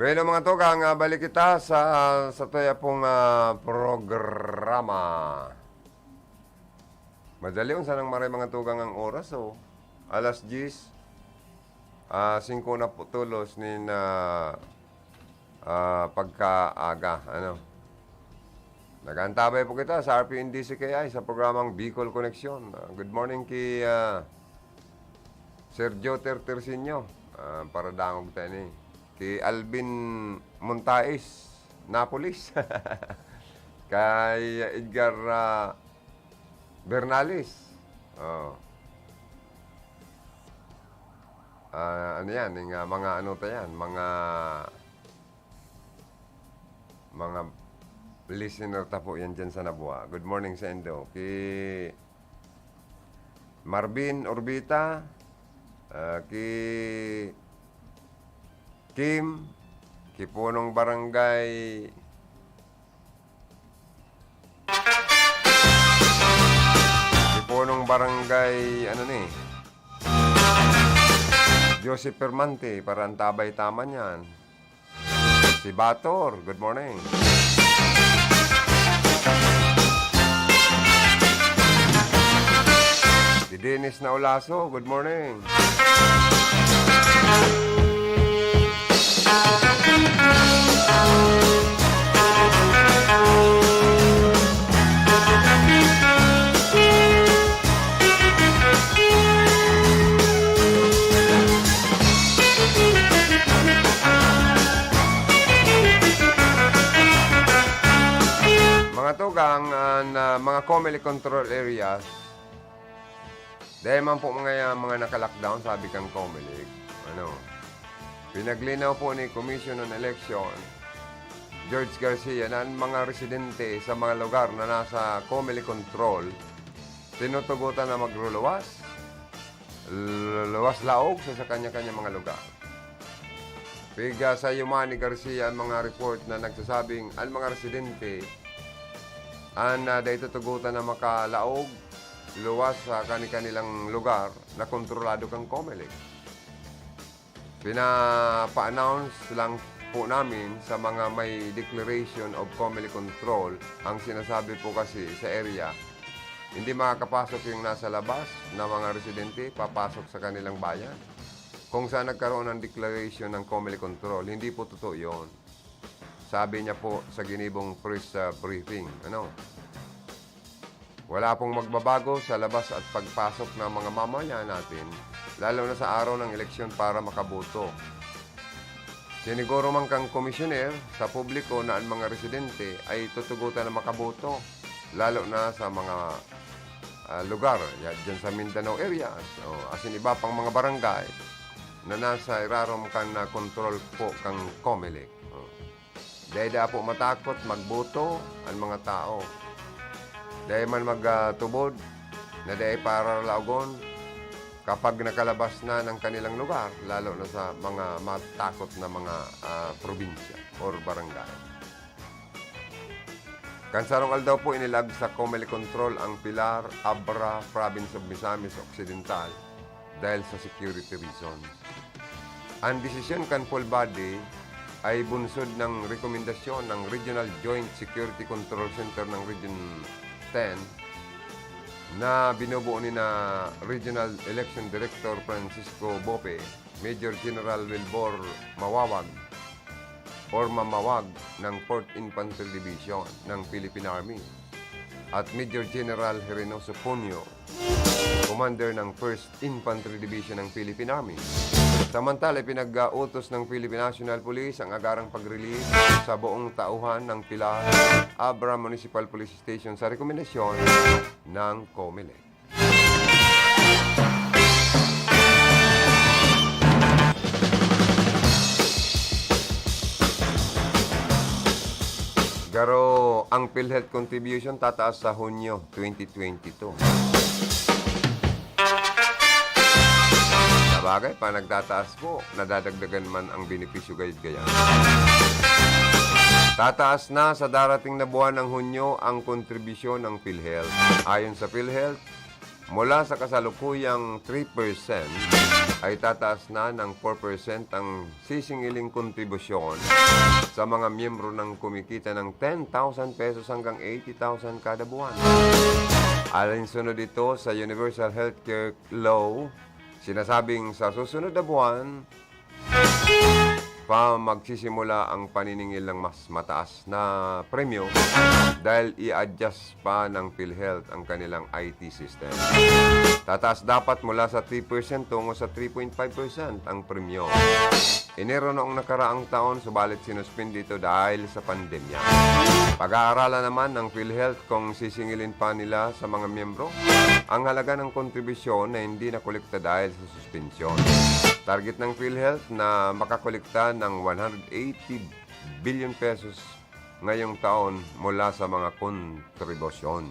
Bueno, mga tugang, ah, balik kita sa, sa tuya pong, ah, programa. Madali, unsa nang maray, mga tugang, ang oras, oh. Alas diyes. Ah, singko na po tolos nin, ah, ah, pagkaaga, ano. Nag-aantabay po kita sa R P N D C K I sa programang Bicol Connection. Ah, good morning ki, ah, Sergio Tertersinio. Ah, paradangog tayo ni. Ki Alvin Montais, Napolis. Kay Edgar, ah, Bernales. Oh. Ah, ano yan? Yung, ah, mga ano ta yan? Mga, mga listener ta po yan dyan sa Nabua. Good morning sa indo. Ki Marvin Orbita, ah, ki Kim, ki Punong Barangay, ki Punong Barangay, ano ni? Joseph Permante, para antabay taman yan. Si Bator, good morning. Si Dennis Naulaso, good morning. Mga tugang, an, ah, mga Comelec control areas, dahil man po mga, mga naka-lockdown, sabi kang Comelec, ano, pinaglinaw po ni Commission on Election, George Garcia, na ang mga residente sa mga lugar na nasa Comelec control, tinutugutan na magluluwas, l-, luwas laog sa, sa kanya-kanya mga lugar. Piga sa Yumani Garcia ang mga report na nagsasabing ang mga residente an, ah, dai tutugutan na makalaog, luwas sa kani-kanilang lugar na kontrolado kan Comelec. Pinapa-announce lang po namin sa mga may declaration of Comelec control. Ang sinasabi po kasi sa area, hindi makakapasok yung nasa labas na mga residente papasok sa kanilang bayan, kung saan nagkaroon ng declaration ng Comelec control. Hindi po totoo yon. Sabi niya po sa ginibong press, ah, briefing, ano, wala pong magbabago sa labas at pagpasok ng mga mamamayan natin, lalo na sa araw ng eleksyon para makaboto. Siniguro man kang komisyoner sa publiko na ang mga residente ay tutugutan na makaboto, lalo na sa mga, ah, lugar, ya-, dyan sa Mindanao areas, o asin iba pang mga barangay na nasa irarom kan, ah, kontrol po kang Comelec. O. Dai daa po matakot magboto an mga tao. Dai man magtubod na dai paralaogon kapag nakalabas na ng kanilang lugar, lalo na sa mga matakot na mga, ah, probinsya or barangay. Kan sarong aldaw po, inilag sa Comelec control ang Pilar, Abra, Province of Misamis Occidental, dahil sa security reasons. Ang desisyon kan full body ay bunsod ng rekomendasyon ng Regional Joint Security Control Center ng Region ten na binubuo ni na Regional Election Director Francisco Bope, Major General Wilbur Mawawag, or Mamawag ng Fourth Infantry Division ng Philippine Army, at Major General Herenoso Ponyo, Commander ng First Infantry Division ng Philippine Army. Samantala, ipinag-utos ng Philippine National Police ang agarang pag-release sa buong tauhan ng Pilar, Abra Municipal Police Station sa rekomendasyon ng Comelec. Garo, ang PhilHealth contribution tataas sa Hunyo twenty twenty-two. Sabagay, pa nagtataas po, nadadagdagan man ang benepisyo gayud-gayan. Tataas na sa darating na buwan ng Hunyo ang kontribusyon ng PhilHealth. Ayon sa PhilHealth, mula sa kasalukuyang three percent, ay tataas na ng four percent ang sisingiling kontribusyon sa mga miyembro ng kumikita ng ten thousand pesos hanggang eighty thousand kada buwan. Alinsunod ito sa Universal Healthcare Law Sinasabing sa susunod na buwan pa magsisimula ang paniningil ng mas mataas na premyo dahil i-adjust pa ng PhilHealth ang kanilang I T system. Tataas dapat mula sa three percent tungo sa three point five percent ang premyo. Enero noong nakaraang taon, subalit sinuspindi ito dahil sa pandemya. Pag-aaralan naman ng PhilHealth kung sisingilin pa nila sa mga miyembro ang halaga ng kontribusyon na hindi nakolekta dahil sa suspensyon. Target ng PhilHealth na makakolekta ng one hundred eighty billion pesos ngayong taon mula sa mga kontribusyon.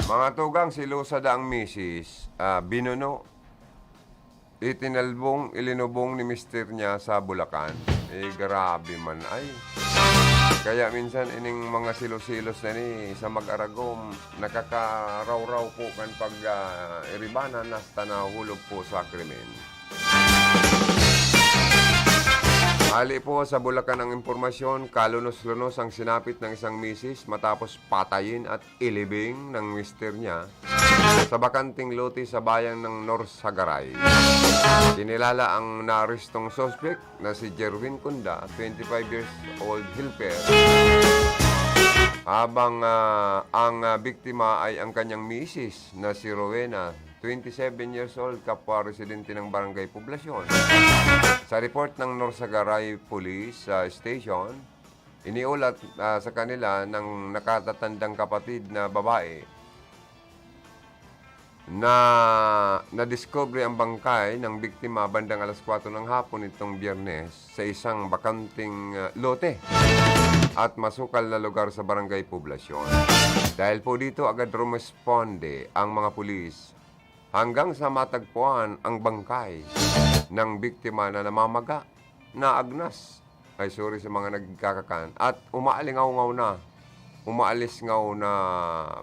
Mga tugang, si Lusa da ang misis, ah, binuno, itinalbong, ilinubong ni mister niya sa Bulacan. Eh, grabe man ay. Kaya minsan ining mga silos-silos na ni sa mag-aragom, nakakarawraw po kan pag, ah, iribanan hasta nahulog po sa krimen. Hali po sa Bulacan ang impormasyon, kalunos-lunos ang sinapit ng isang misis matapos patayin at ilibing ng mister niya sa bakanteng lote sa bayan ng Norsagaray. Kinilala ang naarestong suspek na si Jerwin Kunda, twenty-five years old helper, habang, ah, ang, ah, biktima ay ang kanyang misis na si Rowena, twenty-seven years old, kapwa residente ng Barangay Poblacion. Sa report ng Norsagaray Police, ah, Station, iniulat, ah, sa kanila ng nakatatandang kapatid na babae na nadiskubre ang bangkay ng biktima bandang alas kwatro ng hapon nitong Biyernes sa isang bakanteng, ah, lote at masukal na lugar sa Barangay Poblacion. Dahil po dito, agad rumesponde ang mga pulis hanggang sa matagpuan ang bangkay ng biktima na namamaga, naagnas, ay, sorry sa mga nagkakakan, at umaalingawngaw na, umaalisngaw na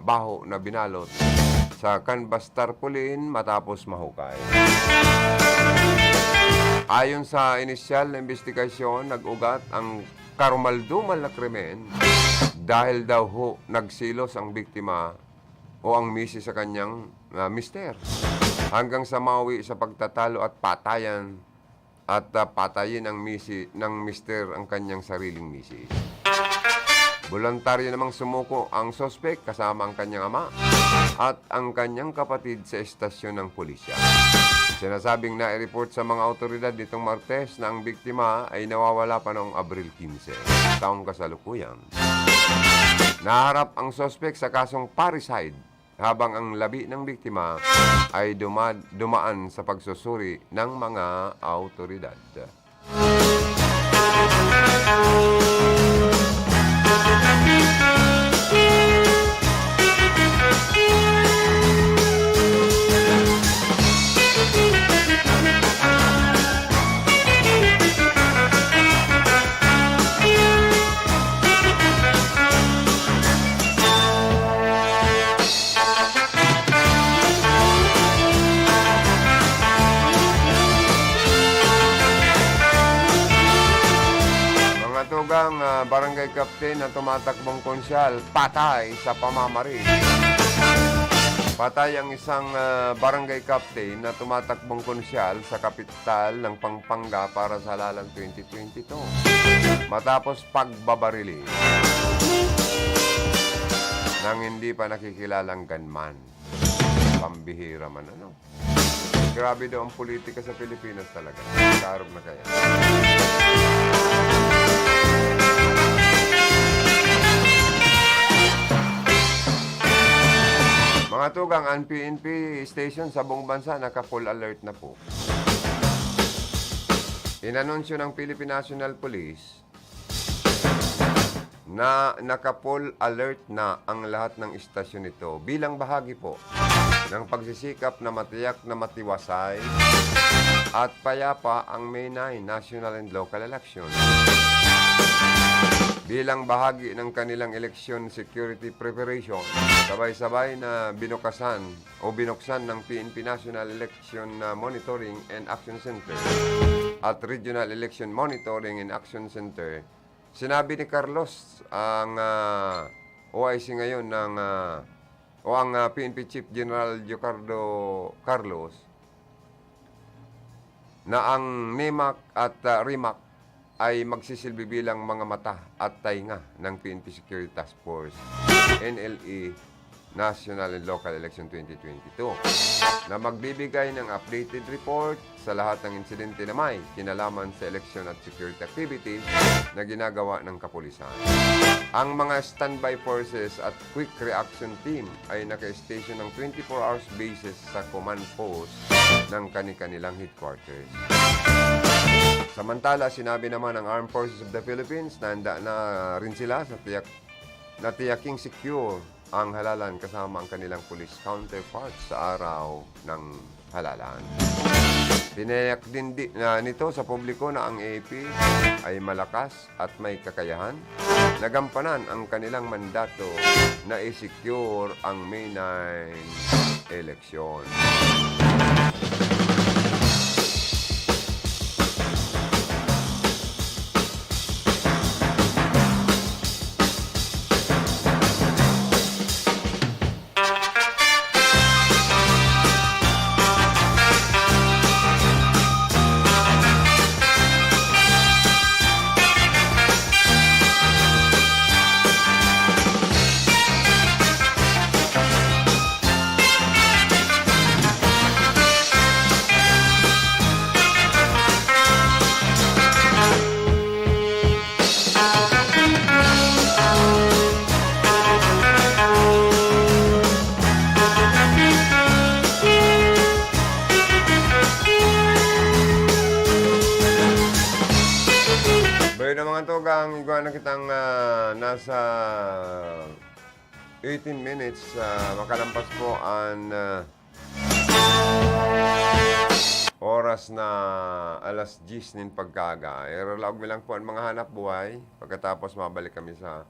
baho na binalot sa canvas tarpaulin matapos mahukay. Ayon sa inisyal na imbestigasyon, nag-ugat ang karumaldumal na krimen dahil daw ho nagselos ang biktima o ang misis sa kanyang, ah, mister, hanggang sa mawi sa pagtatalo at patayan at, ah, patayin ang misi-, ng mister ang kanyang sariling misis. Boluntaryo namang sumuko ang suspek kasama ang kanyang ama at ang kanyang kapatid sa estasyon ng pulisya. Sinasabing nai-report sa mga awtoridad nitong Martes na ang biktima ay nawawala pa noong Abril quince, taong kasalukuyan. Naharap ang suspek sa kasong parricide habang ang labi ng biktima ay duma-, dumaan sa pagsusuri ng mga awtoridad. Mga tugang, ah, barangay captain na tumatakbong konsyal, patay sa pamamarig. Patay ang isang, ah, barangay captain na tumatakbong konsyal sa kapital ng Pampanga para sa halalan twenty twenty-two, matapos pagbabarili ng hindi pa nakikilalang gunman. Pambihira man, ano? Grabe daw ang politika sa Pilipinas talaga. Karog na kaya. Mga tugang, ang P N P station sa buong bansa naka-full alert na po. Inanunsyo ng Philippine National Police na naka-full alert na ang lahat ng istasyon nito bilang bahagi po ng pagsisikap na matiyak na matiwasay at payapa ang May nine national and local election. Bilang bahagi ng kanilang election security preparation, sabay-sabay na binukasan o binuksan ng P N P National Election, ah, Monitoring and Action Center at Regional Election Monitoring and Action Center, sinabi ni Carlos, ang, ah, O I C ngayon ng, ah, o ang, ah, P N P Chief General Leocardo Carlos, na ang NEMAC at, ah, REMAC ay magsisilbi bilang mga mata at tainga ng P N P Security Task Force, N L E, National and Local Election twenty twenty-two, na magbibigay ng updated report sa lahat ng insidente na may kinalaman sa eleksyon at security activities na ginagawa ng kapulisan. Ang mga standby forces at quick reaction team ay naka-station ng twenty-four hours basis sa command post ng kani-kanilang headquarters. Samantala, sinabi naman ng Armed Forces of the Philippines na handa na rin sila sa tiyak, na tiyaking secure ang halalan kasama ang kanilang police counterparts sa araw ng halalan. Tiniyak din di, na nito sa publiko na ang A P ay malakas at may kakayahan na gampanan ang kanilang mandato na i-secure ang May nine eleksyon. Bueno, mga tugang, igwa na kitang, ah, nasa eighteen minutes, ah, makalampas po an, ah, oras na alas diyes nin pagkaaga. Iralaog mi lang po an mga hanap buhay. Pagkatapos, mabalik kami sa,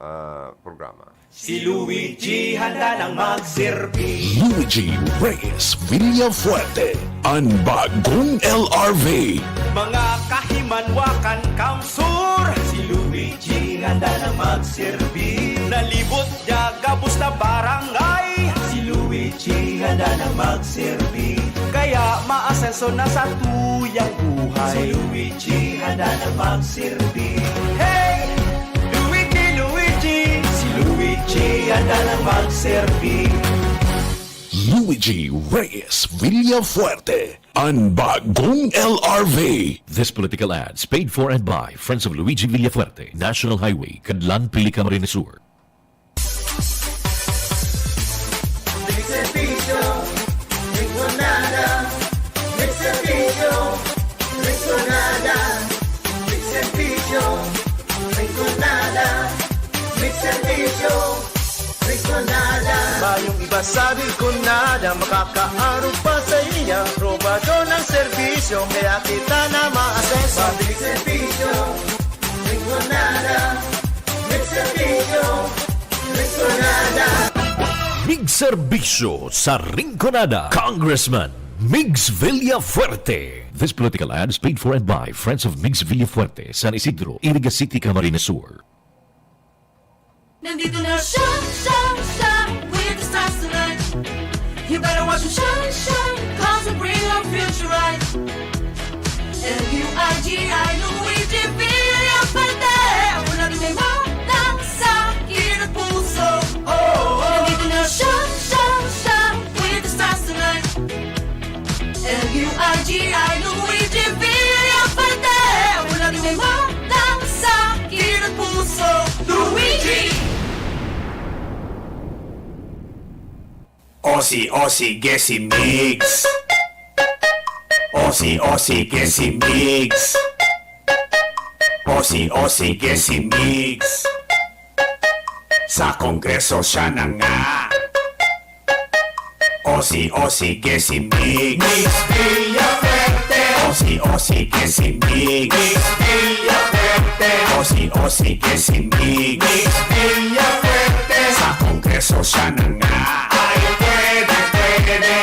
ah, programa. Si Luigi handa nang magserbi. Luigi Reyes Villafuerte, an bagong L R V. Mga kahimanwakan, kamsur. Si Luigi handa nang magserbi. Nalibot niya gabos na barangay. Si Luigi handa nang magserbi. Kaya maasenso na sa tuyang buhay. Si Luigi handa nang magserbi. Hey! Luigi, Luigi! Si Luigi handa nang magserbi. Luigi Reyes Villafuerte, an bagong L R V. This political ads paid for and by Friends of Luigi Villafuerte, National Highway, Cadlan, Pili, Camarines Sur. Mix Serbisyo, Rinconada. Mix Serbisyo, Rinconada. Mix Serbisyo, Rinconada. Mix Serbisyo, Rinconada. Mayong iba sa Rinconada, makakaarog pa sa iya. Probado ng serbisyo, kaya kita na maasenso. Mix Serbisyo, Rinconada. Mix Serbisyo, Rinconada. Mig Serbisyo sa Rinconada, Congressman Migs Villafuerte. This political ad is paid for and by Friends of Migs Villafuerte, San Isidro, Iriga City, Camarines Sur. Nandito na siya, siya, siya, with the stars tonight. You better watch him shine, shine, 'cause he'll bring our future right. L U I G I, Luigi Villafuerte. Ako laging may mata sa akin at puso. Oh, oh, oh. Nandito na siya, siya, siya, with the stars tonight. L U I G I, Luigi Villafuerte. Ako laging may mata sa akin at puso. Luigi! Osi, osi, gesi, migs. Osi, osi, gesi, migs. Osi, osi, gesi, migs. Sa Kongreso siya na nga. Osi-osi ke si Mig. Mix Villafuerte. Osi-osi ke si Mig. Mix Villafuerte. Osi-osi ke si Mig. Mix Villafuerte. Sa Kongreso siya na nga. Ay, pwede, pwede.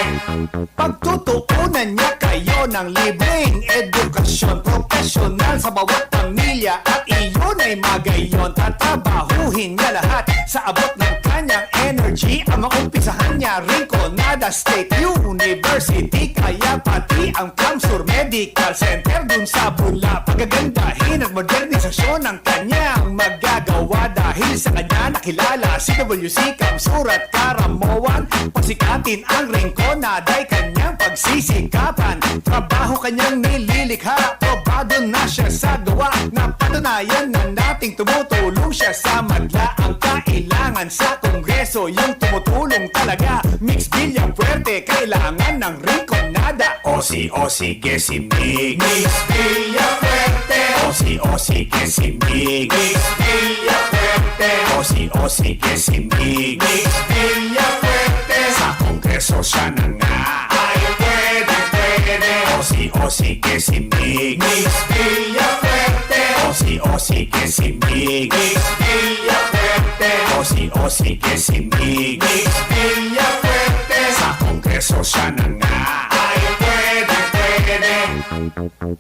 Pagtutuunan niya kayo ng libreng edukasyon, profesional sa bawat pamilya, at iyon ay magayon. Tatabahuhin niya lahat sa abot ng kanyang energy. Ang maumpisahan niya, Rinconada State University, kaya pati ang CamSur Medical Center dun sa Bula. Pagagandahin at modernisasyon ang kanyang magagawa. Dahil sa kanya nakilala si W C, CamSur at Caramoan. Pasikatin ang Rinconada ay kanyang pagsisikapan. Trabaho kanyang nililikha, probado na siya sa gawa. Napatunayan na nating tumutulong siya sa madla. Ang kailangan sa Kongreso, yung tumutulong talaga. Mix Villafuerte, kailangan ng Rinconada. Osi-osi ke si Mig. Mix Villafuerte. Osi-osi ke si Mig. Mix Villafuerte. Osi-osi ke si Mig. Mix Villafuerte. Sa Kongreso siya na nga. Ay, pwede, pwede. Osi-osi ke si Mig. Mix Villafuerte. Osi-osi ke si Mig. Mix Villafuerte. Osi-osi ke si Mig. Mix Villafuerte. Sa Kongreso siya na nga. Ay, pwede, pwede.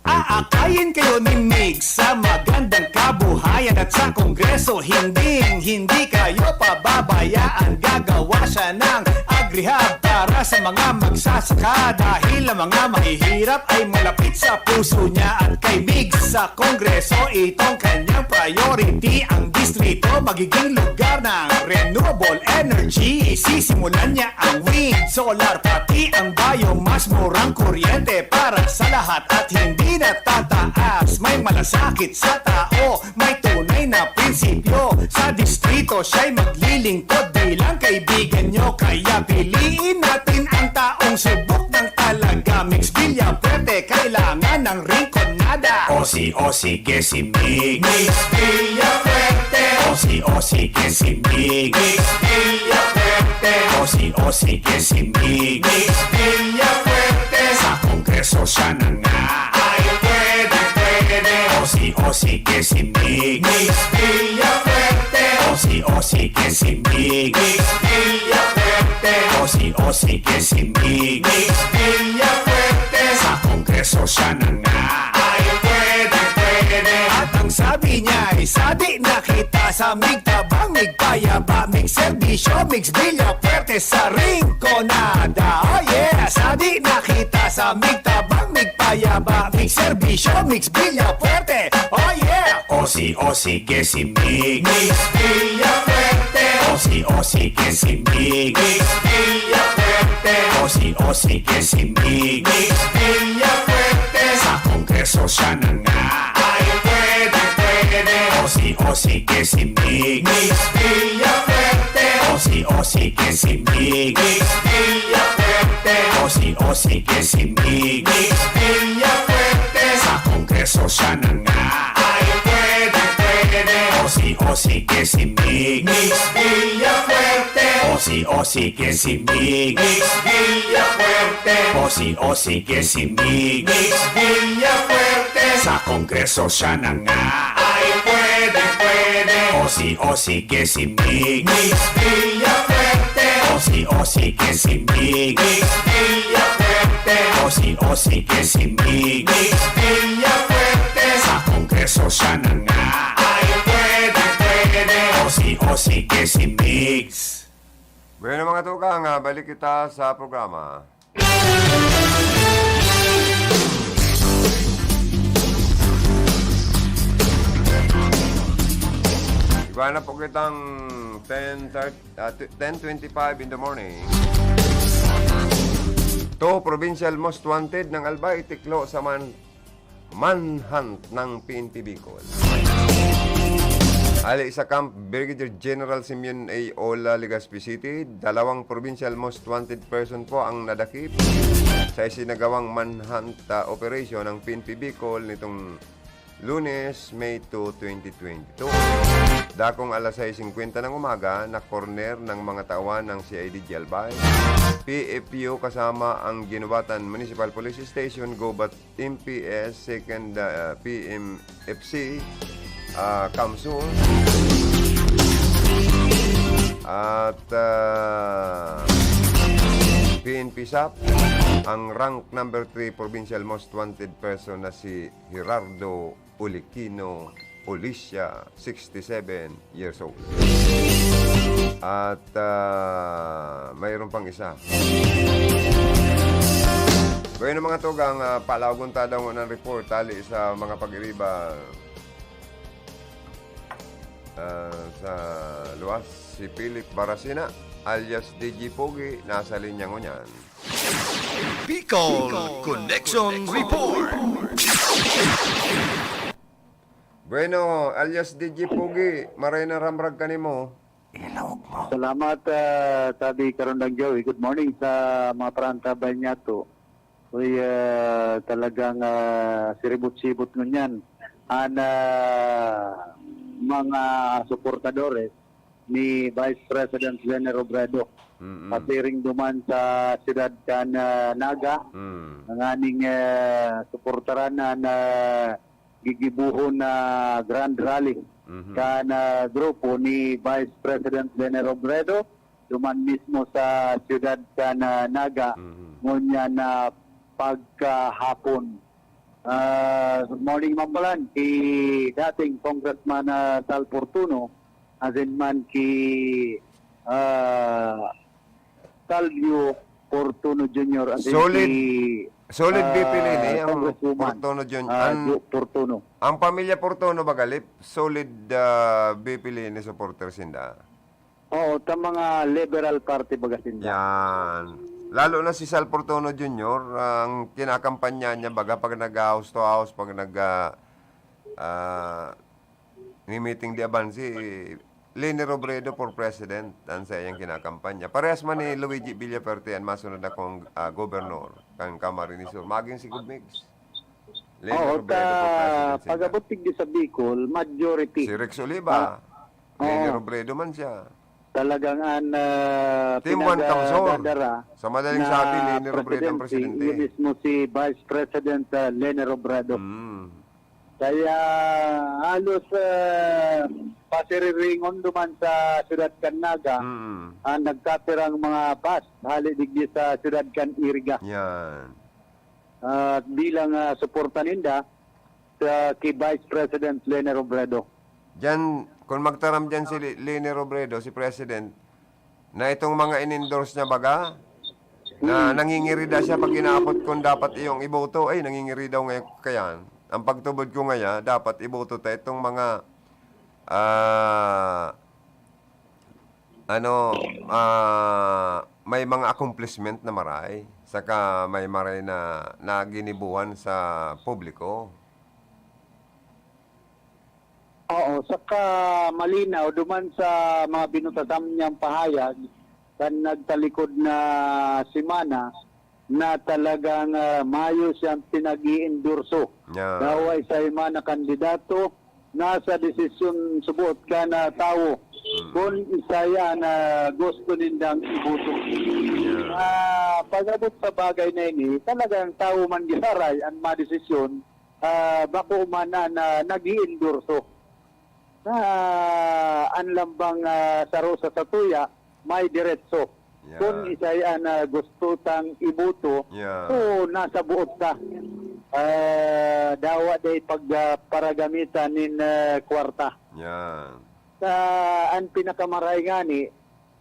Aakayin kayo ni Mig sa magandang kabuhayan at sa Kongreso, hinding-hindi kayo pababayaan. Gagawa siya ng agrihab para sa mga magsasaka, dahil ang mga mahihirap ay malapit sa puso niya. At kay Mig sa Kongreso, itong kanyang priority. Ang distrito magiging lugar ng renewable energy. Sisimulan niya ang wind, solar, pati ang biomass. Murang kuryente para sa lahat at hindi natataas. May malasakit sa tao, may tunay na prinsipyo. Sa distrito, siya'y maglilingkod bilang kaibigan nyo. Kaya piliin natin ang taong subok ng talaga. Mix Villafuerte, kailangan ng Rinconada. Osi-osi ke si Mig. Mix Villafuerte. Osi-osi ke si Mig. Mix Villafuerte. Osi-osi ke si Mig. Mix Villafuerte. Sa Kongreso siya na nga. Ay, pwede, pwede. Osi-osi ke si Mig. Mix Villafuerte. Osi-osi ke si Mig. Mix Villafuerte. Osi-osi ke si Mig. Mix Villafuerte. Sa Kongreso siya na nga. Ay, pwede, pwede. At ang sabi niya ay, "Sadi na kita sa Mig Tabang, Mig Payaba, Mig Serbisyo, Mig Villafuerte sa Rinconada." Oh yeah! Sadi na kita sa Mig Tabang, Mig Payaba, Mig Serbisyo, Mig Villafuerte. Oh yeah! Osi-osi ke si Mig. Mix Villafuerte. Osi-osi ke si Mig. Mix Villafuerte. Osi-osi ke si Mig. Mix Villafuerte. Sa Kongreso siya na nga. Ay, pwede, pwede. Osi-osi ke si Mig. Mix Villafuerte. Osi-osi ke si Mig. Mix Villafuerte. Osi-osi ke si Mig. Mix Villafuerte. Sa Kongreso siya na nga. Ay, pwede, pwede. Osi-osi ke si Mig. Mix Villafuerte. Osi-osi ke si Mig. Mix Villafuerte. Osi-osi ke si Mig. Mix Villafuerte. Sa Kongreso siya na nga. Ay, pwede, pwede. Osi-osi ke si Mig. Mix Villafuerte. Osi-osi ke si Mig. Mix Villafuerte. Osi-osi ke si Mig. Mix Villafuerte. Sa Kongreso siya na nga. Ay, pwede, pwede. Osi-osi ke si Mig. Bueno, mga tugang, ah, balik kita sa programa. Iba na po kitang ten thirty, ah, t-, ten twenty-five in the morning. Two provincial most wanted ng Albay, tiklo sa man-, manhunt ng P N P Bicol. Hali sa Camp Brigadier General Simeon A. Ola, Legazpi City, dalawang provincial most wanted person po ang nadakip sa isinagawang manhunt, ah, operation ng P N P Bicol nitong Lunes, May two, twenty twenty-two. Dakong alas sais singkwenta ng umaga, na-corner ng mga tauhan ng C I D Jail Bike, P F U kasama ang Guinobatan Municipal Police Station, Gubat M P S, Second, ah, P M F C, ah, Kamsur, at, ah, P N P sap, ang rank number three provincial most wanted person na si Gerardo Ulikino Olicia, sixty-seven years old. At, ah, mayroon pang isa. Bueno, mga tugang, ah, palawagon ta daw ng report hali sa mga pag-iriba, ah, sa luwas. Si Philip Barasina, alias D J Pogi, nasa linya ngunyan. Bicol Connection Report. Bueno, alias D J Pogi, maray na ramrag kanimo. Ilog mo. Salamat, ah, Tabi Karundang Joey. Good morning sa mga parantabay niyato. Uy, ah, talagang, ah, siribot-sibot ngunyan an, ah, mga suportadores ni Vice President Leni Robredo. Mm-mm. Pasiring duman sa siyudad kan, ah, Naga, Mm. nganing, ah, suportaran an, ah, gigibohon na grand rally Mhm. kan, ah, grupo ni Vice President Leni Robredo, duman mismo sa siyudad kan, ah, Naga, Mhm. ngunyan na pagkahapon. Ah, good morning, Mambalan, ki dating Congressman, ah, Sal Fortuno, asin man ki, ah, Salvio Fortuno Junior, asin Solid, ki, solid ah, V P Leni ang Congresswoman, Fortuno Jun-, ah, ang, Jo Fortuno. Ang pamilya Fortuno, baga, Lip, solid, ah, V P Leni supporter sinda. Oo, ta mga Liberal Party baga sinda. Yan. Lalo na si Sal Fortuno Junior, ang kinakampanya niya baga pag nag-house to house, pag nag, ah, ah, may meeting di aban si Leni Robredo for president, ang sa iyang kinakampanya. Parehas man ni Luigi Villafuerte, ang masunod na kong, ah, gobernador kan Camarines Sur. Magin si Gov Migs. Leni Oo, Robredo for ta-, president siya. Pag-abot digdi sa Bicol, majority. Si Rex Oliva, Ah, Leni oo. Robredo man siya. Talagang an, ah, Team Juan Camsor. pinagdadara Sa madaling na sabi, Leni Robredo ang presidency, presidente. yun mismo si Vice President, ah, Leni Robredo. Mm. Kaya halos, ah, pasiriringon duman sa siyudad kan Naga, Mm. ang nagkapirang mga bus hali digdi sa siyudad kan Iriga. Yan. At bilang, ah, suporta ninda sa ki Vice President Leni Robredo. Diyan, kung magtaram diyan si Le-, Leni Robredo, si President, na itong mga in-endorse niya baga, na Hmm. nangingirida siya pag inaapot kung dapat iyong iboto, ay, nangingirida ngayon kayan. Ang pagtubod ko ngaya, dapat iboto ta itong mga, ah, ano, ah, may mga accomplishment na maray, saka may maray na, na ginibuhan sa publiko. Oo, saka malinaw duman sa mga binutasan niyang pahayag kan nagtalikod na semana na talagang, ah, mayo siyang pinag-iendorso. Yeah. Dawa sa iba na kandidato, nasa desisyon subot kan, ah, tawo Mm. kung isaya na gusto nindang iboto. Yeah. Ah, pag-abot sa bagay na ini, talagang tawo man giraray ang madesisyon, ah, bako man an, ah, nag-iendorso. Na an lambang, ah, saro sa satuya, may diretso. Yeah. Kung isay an, ah, gusto tang iboto, Yeah. so nasa buot ta. Ah, dawa day pag, ah, paragamitan nin, ah, kwarta. Yeah. Sa an pinakamarahay ngani,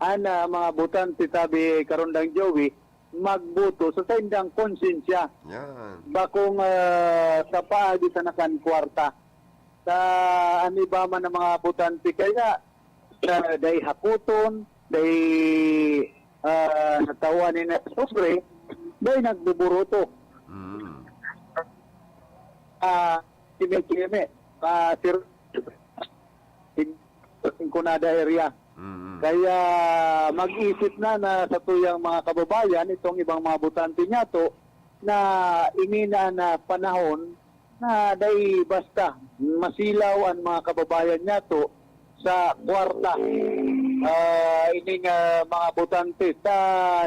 an, ah, mga botante tabi karundang Joey, magboto sa saindang konsyensya. Yan. Bakong, ah, sa paagi sa nakan kwarta. Sa an iba man ang mga botante kaya, sa dai hakoton, dai, ah, natawan ni na sobre, dai nagbuburuto. Mm. Ah, si Mekeme, ah, si Rinconada area. Mm. Kaya mag-isip na, na sa tuyang mga kababayan, itong ibang mga botante niyato, na ini na, na panahon na dai basta masilaw an mga kababayan niyato sa kwarta. Ah, ining, ah, mga botante. Ta,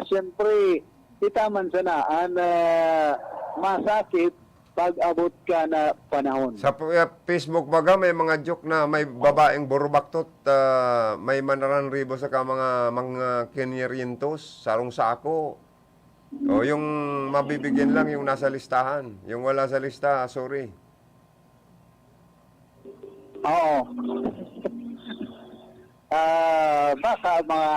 siyempre, kita man sana an, ah, masakit pag-abot ka na panahon. Sa p-, ah, Facebook baga, may mga joke na may babaeng burubaktot, ah, may manaran ribo saka mga, mga kinirientos, sarong sako. O, yung mabibigyan lang, yung nasa listahan. Yung wala sa lista, sorry. Oo. Ah, baka mga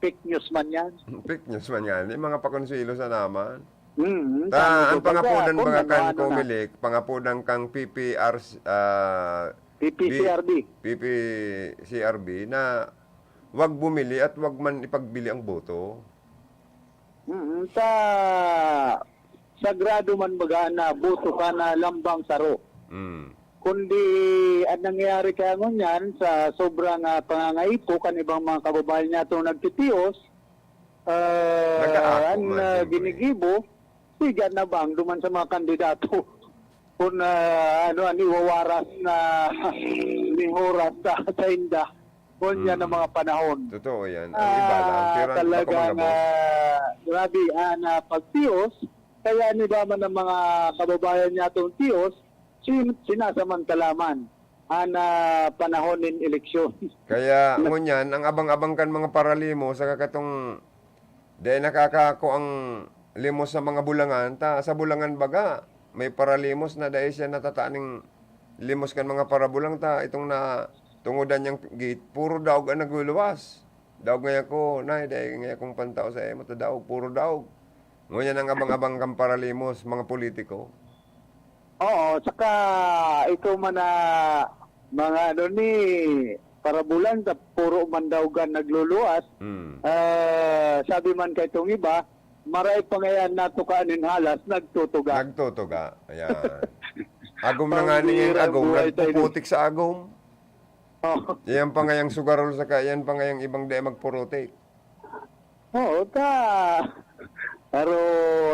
fake news man yan. Fake news man yan. Yung mga pakonsuelo sa naman. Mm, Ta, sabi ko, ang pangapodan baga, mga kung kan ano-ano na. Comelec, pangapodan kang P P R, ah, P P C R B. P P C R B na wag bumili at wag man ipagbili ang boto. Mm, sa sagrado man baga na boto ka na lambang saro. Mm. Kundi ang nangyayari kaya ngunyan sa sobrang, ah, pangangaipo kan ibang mga kababayan niyato nagtitios, ah, Nag-aako an, man, ah, siyempre. Ginigibo, siga na bang duman sa mga kandidato. Kun, ah, ano, an iwawaras na ning oras sa, sa inda, ngunyan na Mm. mga panahon. Totoo yan. Ang iba lang, Ah, pero ang iba talagang, kumangabot. Ah, grabe, ah, na pagtios. Kaya an iba man ang mga kababayan niyatong tios, sin-, sinasamantala man an, ah, panahon nin eleksyon. Kaya, ngunyan, ang abang-abang kan mga paralimos, saka katong dai nakakako ang limos sa mga bulangan, ta sa bulangan baga, may paralimos na dai siya natataning limos kan mga parabulang, ta itong natungodan niyang gate, puro daog an nagluluwas. Daog ngaya ko, "Nay, dai ngaya kong pantao sa imo, ta daog, puro daog." Ngunyan ang abang-abang kan paralimos, mga politiko. Oo, saka ito man na mga ano ni, parabulan sa puro man daog an nagluluwas. Hmm. Ah, sabi man kay itong iba, maray pa ngayan natuka nin halas, nagtutuga. Nagtutuga, ayan. Agom na nga Ang ning hirap agom, buhay sa ini. Nagpuputik sa agom. Oh. Yan pa ngayang sugarol saka yan pa ngayang ibang di magpurutik. Oo, ta-, pero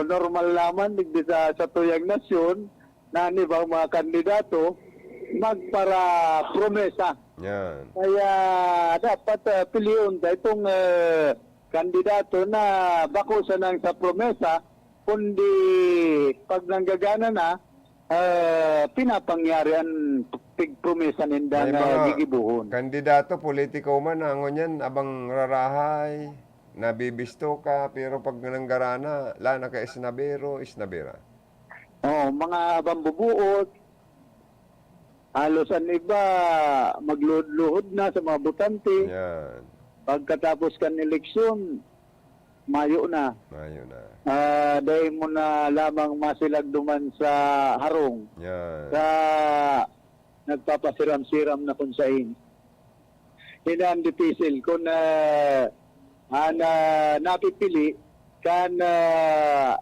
normal naman digdi sa, sa tuyang nasyon na an ibang mga kandidato magparapromesa. Yan. Kaya dapat, ah, pilion ta itong, eh, kandidato na bako sanang sa promesa, kundi pag nanggagana na, ah, pinapangyari an pigpromesa nindang, May ah, mga gigibohon. Kandidato, politiko man, na ngunyan, abang rarahay, nabibisto ka, pero pag nanggarana, la, naka-esnabero, esnabera. Oo, mga bambubuot, halos an iba, magluhod-luhod na sa mga botante. Yan. Pagkatapos kan eleksyon, mayo na. Mayo na. Ah, dai mo na lamang masilag duman sa harong. Yan. Sa nagpapasiram-siram na kun sain. Yan an dipisil kun, ah, an, ah, napipili kan, ah,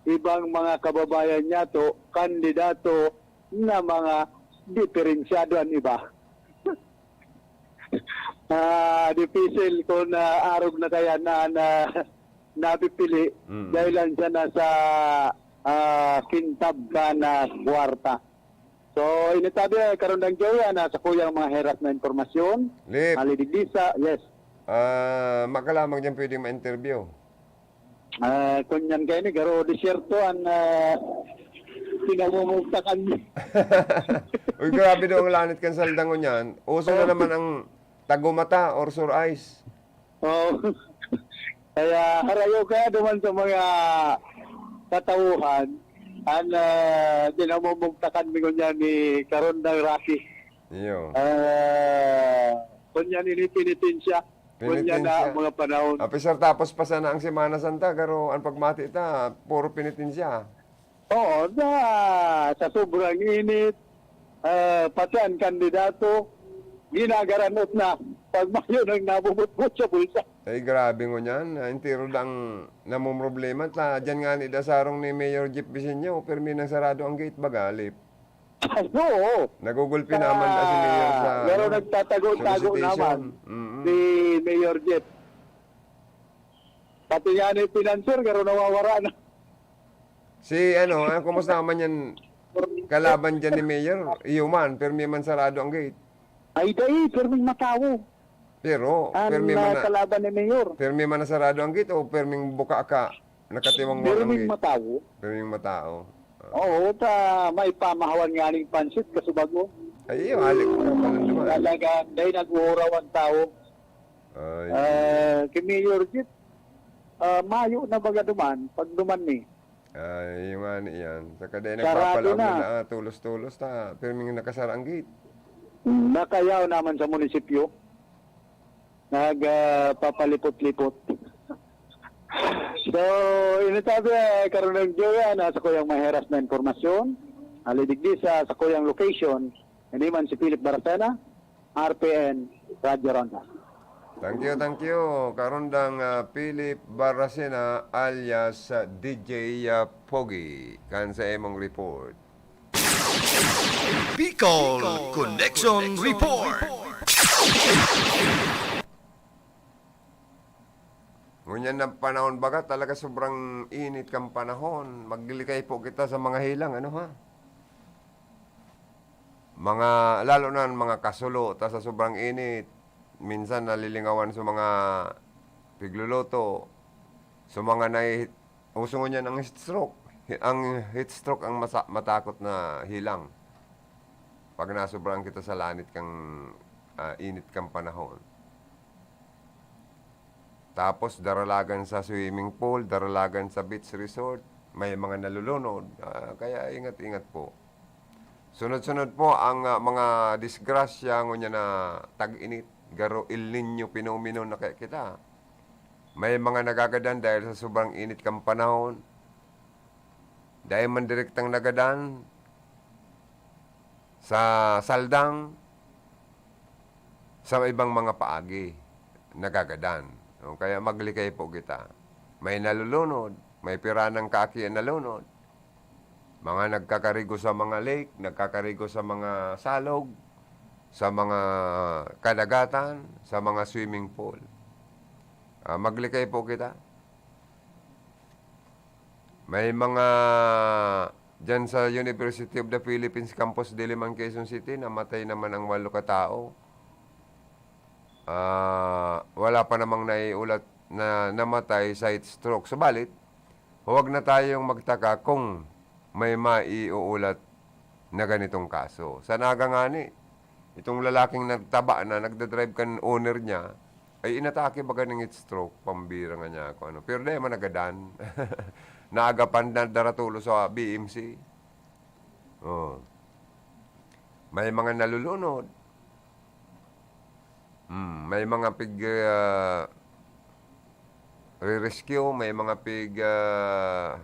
ibang mga kababayan niyato, kandidato na mga diferensyado an iba. Ah, dipisil kun, ah, arog na kaya na, na napipili Mm. dahil lang siya nasa, ah, kintab ka na kwarta. So, ini tabi, eh, karon dang Joey, ah, nasa kuyang mga heras na impormasyon. Lip. Malidigdisa, yes. Ah, makalamang dyan pwedeng ma-interview. Ah, kunyan kayo ni, garo disyerto ang, ah, pinamumugtakan niya. Uy, grabe daw ang lanit kan saldangon niyan. Uso na Oh. naman ang tagumata or sore eyes. Oh. Kaya harayo kaya duman sa mga katauhan, ang, ah, pinamumugtakan mi ngunyan ni Karondang Rocky. Iyo. Ah, kunyan ini pinitensya. Kunyan na Penitensya. ang mga panahon. Ah, pisar tapos pa sana ang Semana Santa, garo ang pagmati ta, puro penitensya. Oo, na, sa sobrang init, ah, pati ang kandidato, ginagaranot na pag mayo nang nabubutbut sa bulsa. Ay, grabe ngunyan. Ah, entero lang namomroblema. Ta, dyan nga ni dasarong ni Mayor Jeff Vicencio, pirmi nang sarado ang gate, baga, Lip. Ay, oo. Nagugulpi naman na si Mayor sa, Pero ano, nagtatago-tago solicitation. naman Mm-mm. si Mayor Jeff. Pati nga ni financier, pero nawawara na. Si, ano, ah, kumusta naman yan, kalaban dyan ni Mayor, iyo man, pirmi man sarado ang gate. Ay, dai, pirming matawo. Pero, Ang pirmi man ah, na, kalaban ni Mayor. Pirmi man na sarado ang gate o pirming buka ka, nakatiwangwang ang Pirming gate? Matawo. Pirming matawo. Ah. Oo, ta may pamahawan nga ning pansit, kasubago. Ay, iyo, halik ko na pala naman. Talaga, dahil nag-uuraw ang tao. Ay. Ah, kay Mayor Jeep, ah, mayo na baga duman, pag duman ni. Ay, iyo nga ni yan. Saka dahil Sarado nagpapalaog na. Na, ah, tulos-tulos ta, pirming nakasara ang gate. Nakayaw naman sa munisipyo. Nag, ah, papalipot-lipot. So, ini sabi, eh, Karunong Joey, ah, nasa kuyang maheras na impormasyon. Alidigdi sa, sa kuyang location, ini man si Philip Baracena, R P N, Radyo Ronda. Thank you, thank you. Karundang ah, Philip Baracena alias ah, D J ah, Pogi. Kan sa imong report. Bicol Connection Report. Ngunyan na panahon baga, talaga sobrang init kan panahon. Maglilikay po kita sa mga hilang, ano ha? Mga, lalo na ang mga kasulo, ta sa sobrang init, minsan nalilingawan sa mga pigluluto, sa mga nai-, uso ngunyan ang heat stroke. Ang heat stroke ang masa-, matakot na hilang. Pag nasobrahan kita sa lanit kang, ah, init kang panahon. Tapos daralagan sa swimming pool, daralagan sa beach resort, may mga nalulunod. Ah, kaya ingat-ingat po. Sunod-sunod po ang, ah, mga disgrasya ngunyan na tag-init, garo El Niño phenomenon na kaya kita. May mga nagagadan dahil sa sobrang init kang panahon. Dai man direktang nagadan sa saldang, sa ibang mga paagi, nagagadan. No? Kaya maglikay po kita. May nalulunod, may piranang kaki ang nalunod. Mga nagkakarigo sa mga lake, nagkakarigo sa mga salog, sa mga kadagatan, sa mga swimming pool. Ah, maglikay po kita. May mga diyan sa University of the Philippines Campus Diliman, Quezon City, namatay naman ang walo ka tao. Ah, wala pa namang naiulat na namatay sa heat stroke. Subalit, huwag na tayong magtaka kung may maiuulat na ganitong kaso. Sa Naga ngani, itong lalaking nagtaba na, nagdadrive kan owner niya, ay inatake baga ning heat stroke, pambira nga niya ako, ano. Pero dai man nagadan. Naagapan na daratulo sa B M C. Oh. May mga nalulunod. Hmm, may mga pig, ah, re-rescue, may mga pig, ah,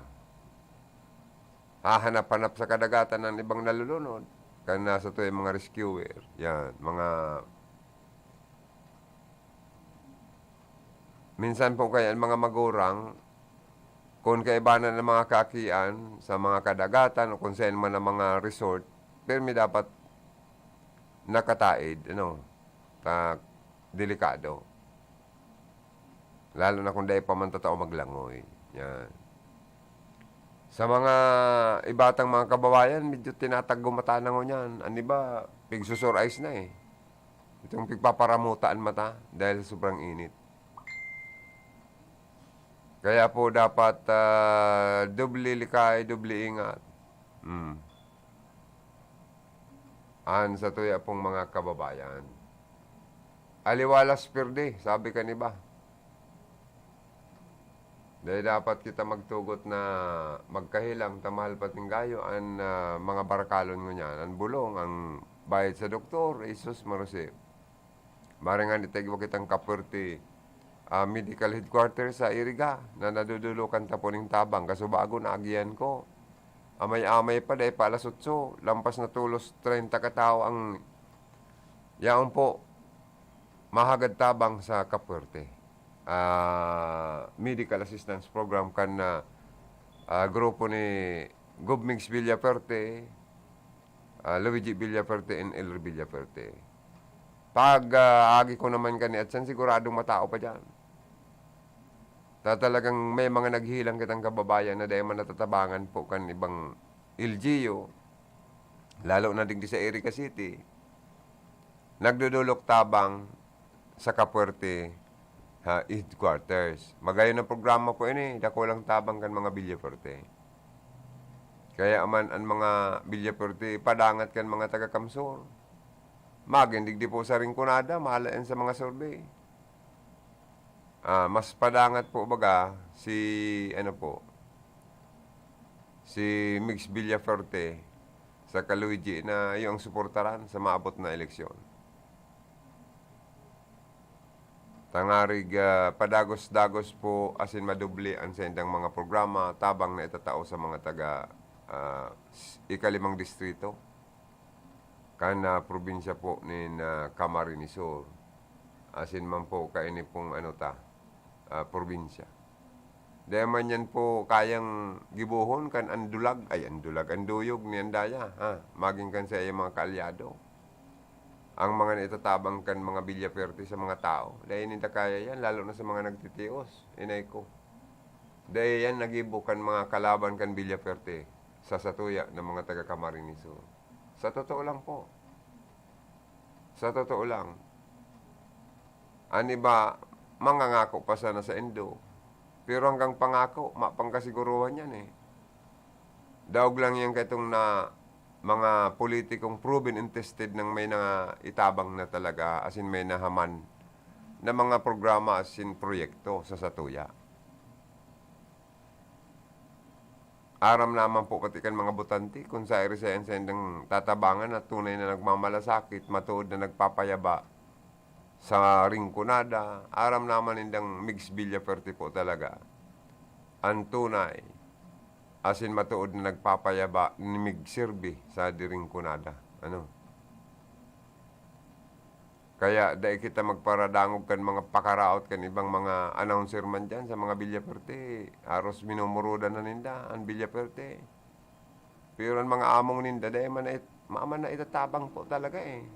hahanap-hanap sa kadagatan ng ibang nalulunod. Kan nasa to yung mga rescuer. Yan, mga Minsan po kaya ang mga magurang, kun kaibanan ang mga kaakian sa mga kadagatan o kung saan man ang mga resort, pirmi dapat nakataid, ano, ta-, delikado. Lalo na kung dai pa man tatao maglangoy. Yan. Sa mga iba tang mga kababayan, medyo tinatagumatan na ngunyan. An iba, pigsusur ice na eh. Itong pigpaparamuta an mata dahil sa sobrang init. Kaya po dapat, ah, doble likay, doble ingat. Hmm. An satuya pong mga kababayan. Aliwalas pirdi, sabi kan iba. Dai dapat kita magtugot na magkahelang ta mahal pating gayo an, ah, mga barakalon ngunyan. An bulong, ang bayad sa doktor, Jesus, marusip. Maring an itigwa kitang kaperte, ah, medical headquarters sa Iriga na nadudulukan ta po ning tabang. Kasubago, naagihan ko. Amay-amay pa, dai pa alas otso, lampas na tolos treinta ka tawo ang yaon po mahagad tabang sa kaperte. Ah, medical assistance program kan, ah, ah, grupo ni Gov Migs Villaperte, ah, Luigi Villaperte, and Elry Villaperte. Pag, ah, agi ko naman kani at siyan, siguradong matao pa diyan. Ta talagang may mga naghihilang kitang kababayan na dai man natatabangan po kan ibang L G U. lalo na digdi sa Iriga City, nagdodolok tabang sa Capuerte, ha, headquarters. Magayon na programa po ini, dakulang tabang kan mga Villafuerte. Kaya man an mga Villafuerte padangat kan mga taga-Camsur. Magin digdi po sa Rinconada, mahala yan sa mga survey. Ah, mas padangat po baga si, ano po, si Migs Villafuerte sa Luigi na iyong suportaran sa maabot na eleksyon. Tangarig, ah, padagos-dagos po asin madoble an saindang mga programa tabang na itatao sa mga taga, ah, s-, ikalimang distrito kan, ah, probinsya po nin, ah, Camarines Sur, asin man po kaini pong ano ta, ah, probinsya. Dai man yan po kayang gibohon kan an dulag, ay, an dulag, an duyog ni Andaya, ha, magin kan saiyang mga kaalyado. Ang mga naitatabang kan mga Villafuerte sa mga tao, dai ninda kaya yan, lalo na sa mga nagtitios, inay ko. Dai yan nagibo kan mga kalaban kan Villafuerte sa satuya na mga taga Camarines Sur. Sa totoo lang po. Sa totoo lang. An iba, mangangako pa sana saindo. Pero hanggang pangako, mayo pang kasiguruhan yan eh. Daog lang yan kaitong na mga politikong proven and tested nang may naitabang na talaga, asin may nahaman na mga programa asin proyekto sa satuya. Aram naman po pati kan mga botante kun sairi sa saindang tatabangan na tunay na nagmamalasakit, matuod na nagpapayaba sa Rinconada. Aram naman nindang Migs Villafuerte po talaga an tunay asin matuod na nagpapayaba ni migserbi sa di Rinconada. Ano? Kaya dai kita magparadangog kan mga pakaraot kan ibang mga announcer man diyan sa mga Villafuerte. Aros minumurudan na ninda an Villafuerte. Pero an mga among ninda, dai man na it-, mayo man na itatabang po talaga eh.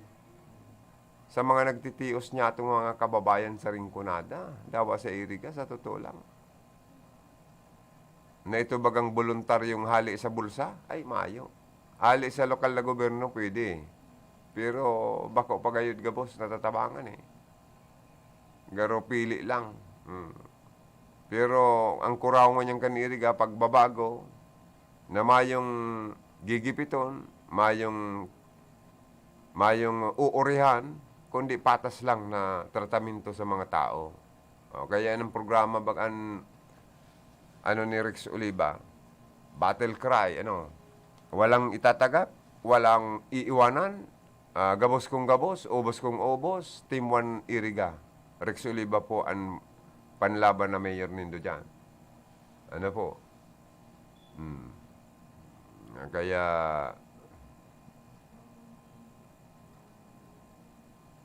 Sa mga nagtitios niyatong mga kababayan sa Rinconada, dawa sa Iriga, sa totoo lang. Na ito bagang boluntaryong hali sa bulsa? Ay, mayo. Hali sa lokal na gobyerno, pwede. Pero bako pa gayod gabos natatabangan eh. Garo pili lang. Hmm. Pero ang kuraw ngunyan kan Iriga, pagbabago, na mayong gigipiton, mayong, mayong uurihan, kundi patas lang na tratamento sa mga tao. O, kaya ang programa bag-, an, ano ni Rex Oliva, battle cry, ano, walang itatagak, walang iiwanan, ah, gabos kung gabos, ubos kung ubos, Team One Iriga. Rex Oliva po ang panlaban na mayor nindo dyan. Ano po? Hmm. Kaya,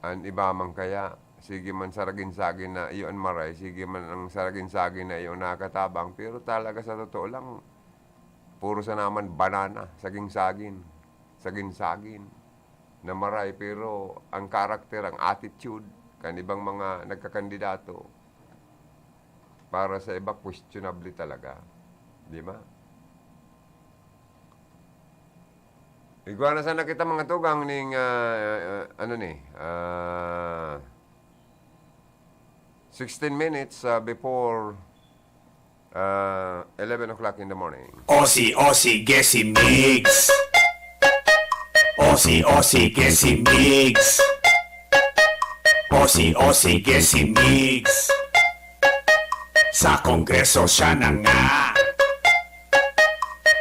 an iba man kaya, sige man saragin-sagin na iyo an maray, sige man ang saragin-sagin na iyo nakatabang, pero talaga sa totoo lang, puro sana man banana, sagin-sagin, sagin-sagin na maray, pero ang karakter, ang attitude kan ibang mga nagkakandidato, para sa iba, questionable talaga. Di ba? Igwa na sana kita, mga tugang, ning, ah, ah, ano ni, ah, sixteen minutes, ah, before, ah, eleven o'clock in the morning. Osi, osi, gesi, migs. Osi, osi, gesi, migs. Osi, osi, gesi, migs. Sa Kongreso siya na nga.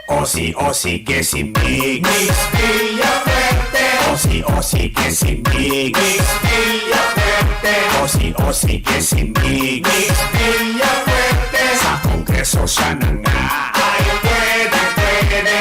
Osi, osi, gesi, migs. Migs Villafuerte. Osi, osi, gesi, migs. Migs Villafuerte. Osi, osi, gesi, migs. Migs Villafuerte. Sa Kongreso siya na nga. Ay, pwede, pwede.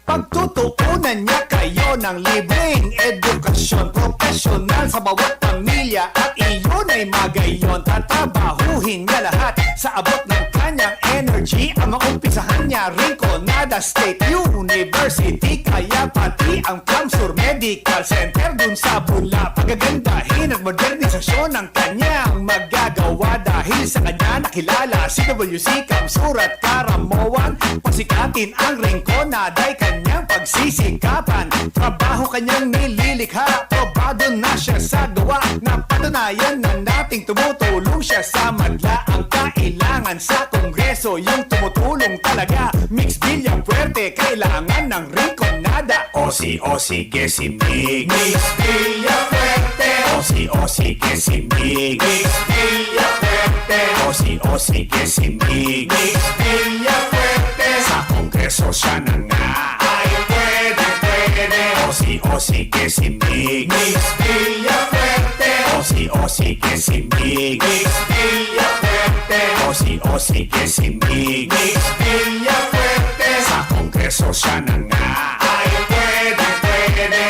Pagtutuunan niya kayo ng libreng edukasyon, profesional sa bawat pamilya, at iyon ay magayon. Tatabahuhin niya lahat sa abot ng kanyang energy. Ang maumpisahan niya, Rinconada State University, kaya pati ang Camsur Medical Center dun sa Bula. Pagagandahin at modernisasyon ang kanyang magagawa. Dahil sa kanya nakilala si W C Camsur at Caramoan. Pasikatin ang Rinconada ay kanyang pagsisikapan, trabaho kanyang nililikha. Probado na siya sa gawa, napatunayan na nating tumutulong siya sa madla. Ang kailangan sa Kongreso, yung tumutulong talaga. Migs Villafuerte, kailangan ng Rinconada. O si, o sige si Migs. Migs Villafuerte. O si, o sige si Migs. Migs Villafuerte. O si, o sige si Migs. Migs Villafuerte. Sa Kongreso siya na nga. Ay, pwede, pwede. O si, o sige si Migs. Migs Villafuerte. O si, o sige si Migs. Migs Villafuerte. O si, o sige si Migs. Migs Villafuerte. Sa Kongreso siya na nga. Ay, pwede, pwede.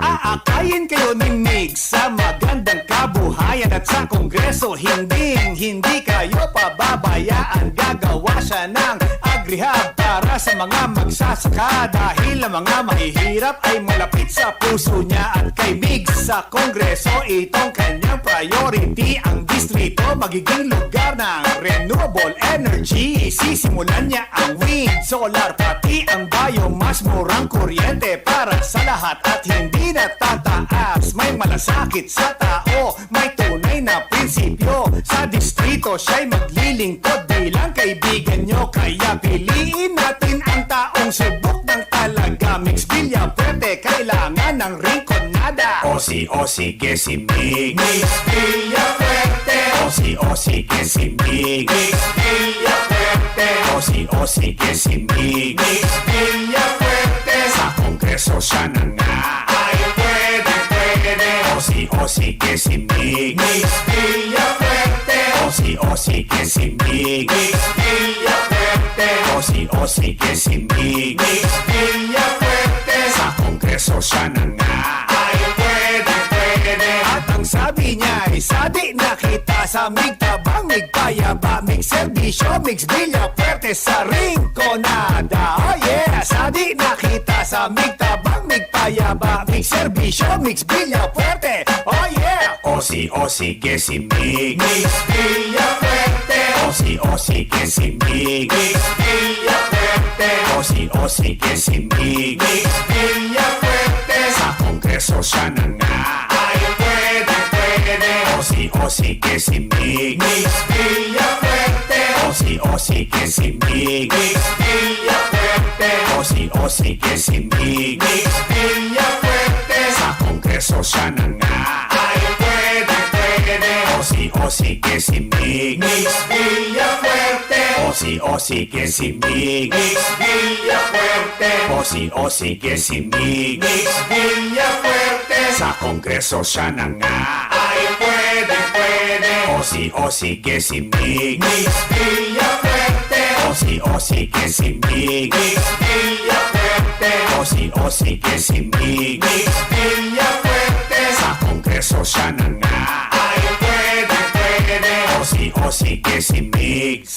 Aakayin kayo ni Migs sa magandang kabuhayan at sa Kongreso, hinding-hindi kayo pababayaan. Gagawa siya ng agrihab para sa mga magsasaka, dahil ang mga mahihirap ay malapit sa puso niya. At kay Migs sa Kongreso, itong kanyang priority. Ang distrito magiging lugar ng renewable energy. Sisimulan niya ang wind, solar, pati ang biomass. Murang kuryente para sa lahat at hindi natataas. May malasakit sa tao, may tunay na prinsipyo. Sa distrito, siya'y maglilingkod bilang kaibigan nyo. Kaya piliin natin ang taong subok ng talaga. Migs Villafuerte, kailangan ng Rinconada. O si, o sige si Migs. Migs Villafuerte. O si, o sige si Migs. Migs Villafuerte. O si, o sige si Migs. Migs Villafuerte. Sa Kongreso siya na nga. Ay, pwede, pwede. O si, o sige si Migs. Migs Villafuerte. O si, o sige si Migs. Migs Villafuerte. O si, o sige si Migs. Migs Villafuerte. Sa Kongreso siya na nga. Ay, pwede, pwede. At ang sabi niya ay, "Sadi na kita sa Migs Tabang, Migs Payapa, Migs Serbisyo, Migs Villafuerte sa Rinconada." Oh yeah! Sadi na kita sa Migs Tabang, Migs Payapa, Migs Serbisyo, Migs Villafuerte. Oh yeah! O si, o sige si Migs. Migs Villafuerte. O si, o sige si Migs. Migs Villafuerte. O si, o sige si Migs. Migs Villafuerte. Sa Kongreso siya na nga. Ay, pwede, pwede. O si, o sige si Migs. Migs Villafuerte. O si, o sige si Migs. Migs Villafuerte. O si, o sige si Migs. Migs Villafuerte. Sa Kongreso siya na nga. Ay, pwede, pwede. O si, o sige si Migs. Migs Villafuerte. O si, o sige si Migs. Migs Villafuerte. O si, o sige si Migs. Migs Villafuerte. Sa Kongreso siya na nga. Ay, pwede, pwede. O si, o sige si Migs. Migs Villafuerte. O si, o sige si Migs. Migs Villafuerte. O si, o sige si Migs. Migs Villafuerte. Sa Kongreso siya na nga. Ay, pwede, pwede. O si, o sige si Migs.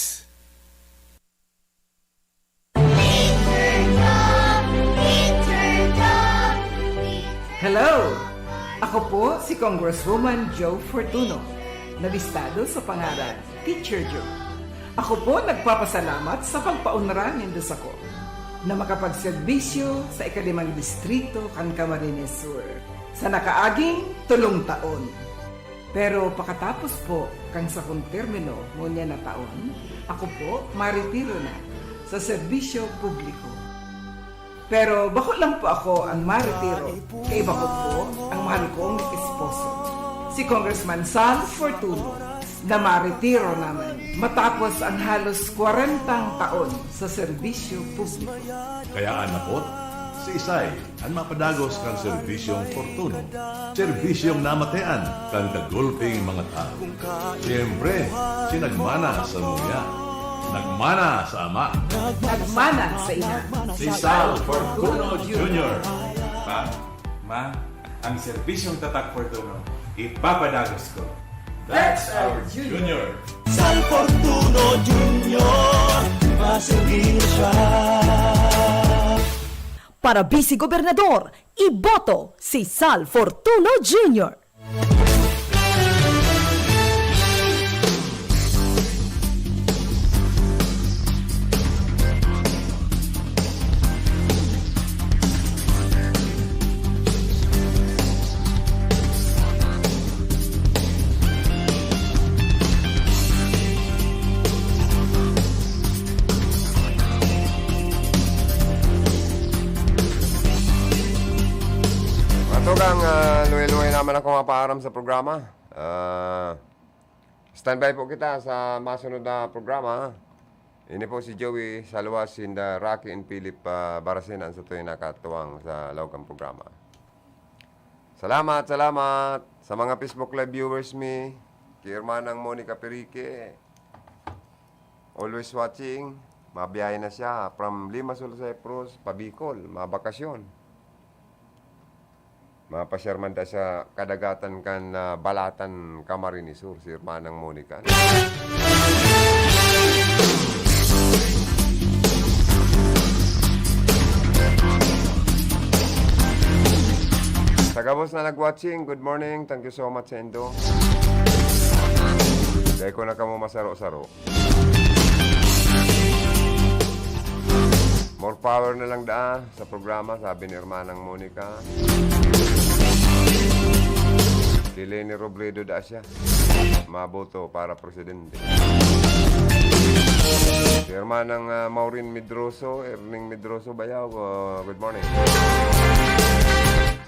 Hello! Ako po si Congresswoman Jo Fortuno, na listado sa pangaran Teacher Jo. Ako po nagpapasalamat sa pagpaunra nindo sako na makapagserbisyo sa ikalimang distrito kan Camarines Sur sa nakaaging tolong taon. Pero pakatapos po kan sakong termino ngunyan na taon, ako po maretiro na sa serbisyo publiko. Pero bako lang po ako ang maretiro, kaiba ko po ang mahal kong esposo, si Congressman Sal Fortuno, na maretiro naman matapos ang halos kwarentang taon sa serbisyo publiko. Kaya an apot, siisay an mapadagos kan serbisyong Fortuno, serbisyong namatean kan kagulping mga tawo. Siyempre, si nagmana sa nguya, nagmana sa ama, nagmana sa ina, si Sal Fortuno Junior. Pa, ma, ang serbisyong tatak Fortuno, ipapadagos ko. That's our Junior. Sal Fortuno Junior, maserbiyo siya. Para Vice Gobernador, iboto si Sal Fortuno Junior. Man ako mapaaram sa programa. Ah, standby po kita sa masunod na programa. Ini po si Joey Saluas in the Rocky and Philip, ah, Baracena, ang sa tuwing nakatuwang sa laog kan programa. Salamat, salamat sa mga Facebook Live viewers mi, ki Hermanang Monica Perique. Always watching. Mabiyahe na siya from Limassol, Cyprus, pa Bicol, mabakasyon. Mapasyar man ta sa kadagatan kan, ah, Balatan, Camarines Sur, si Hermanang Monica. Sa gabos na nag-watching, good morning. Thank you so much sa indo. Dai ko na kamo masaro-saro. More power na lang daa sa programa, sabi ni Hermanang Monica. Si Leni Robredo daa siya maboto para presidente. Si Hermanang, ah, Maureen Medroso, Erning Medroso, bayaw, ah, good morning.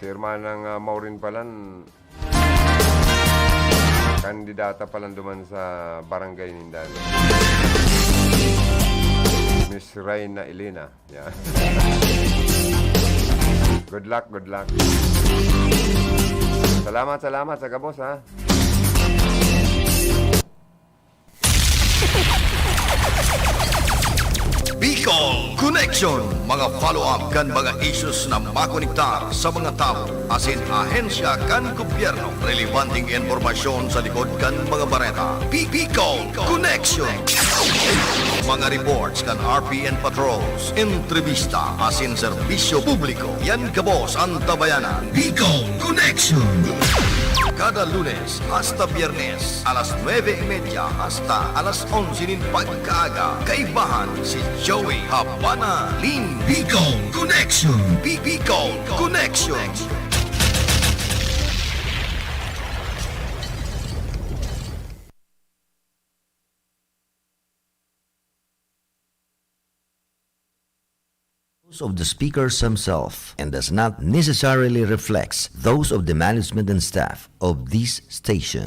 Si Hermanang, ah, Maureen palan, kandidata pa lang duman sa barangay ninda, no? Miss Reyna Elena. Yeah. Good luck, good luck. Salamat, salamat sa gabos, ha. Bicol Connection, mga follow-up kan mga issues na makonektar sa mga tawo asin ahensya kan gobyerno. Relevanteng impormasyon sa likod kan mga bareta. Bi-, Bicol Connection. Mga reports kan R P N patrols, entrevista asin serbisyo publiko. Yan gabos an tabayanan. Bicol Connection. Kada Lunes hasta Biyernes, alas nuebe y media hasta alas onse nin pagkaaga, kaibahan si Joey Habana Lim. Bicol Connection. Bi-, Bicol Connection. Those of the speakers himself and does not necessarily reflects those of the management and staff of this station.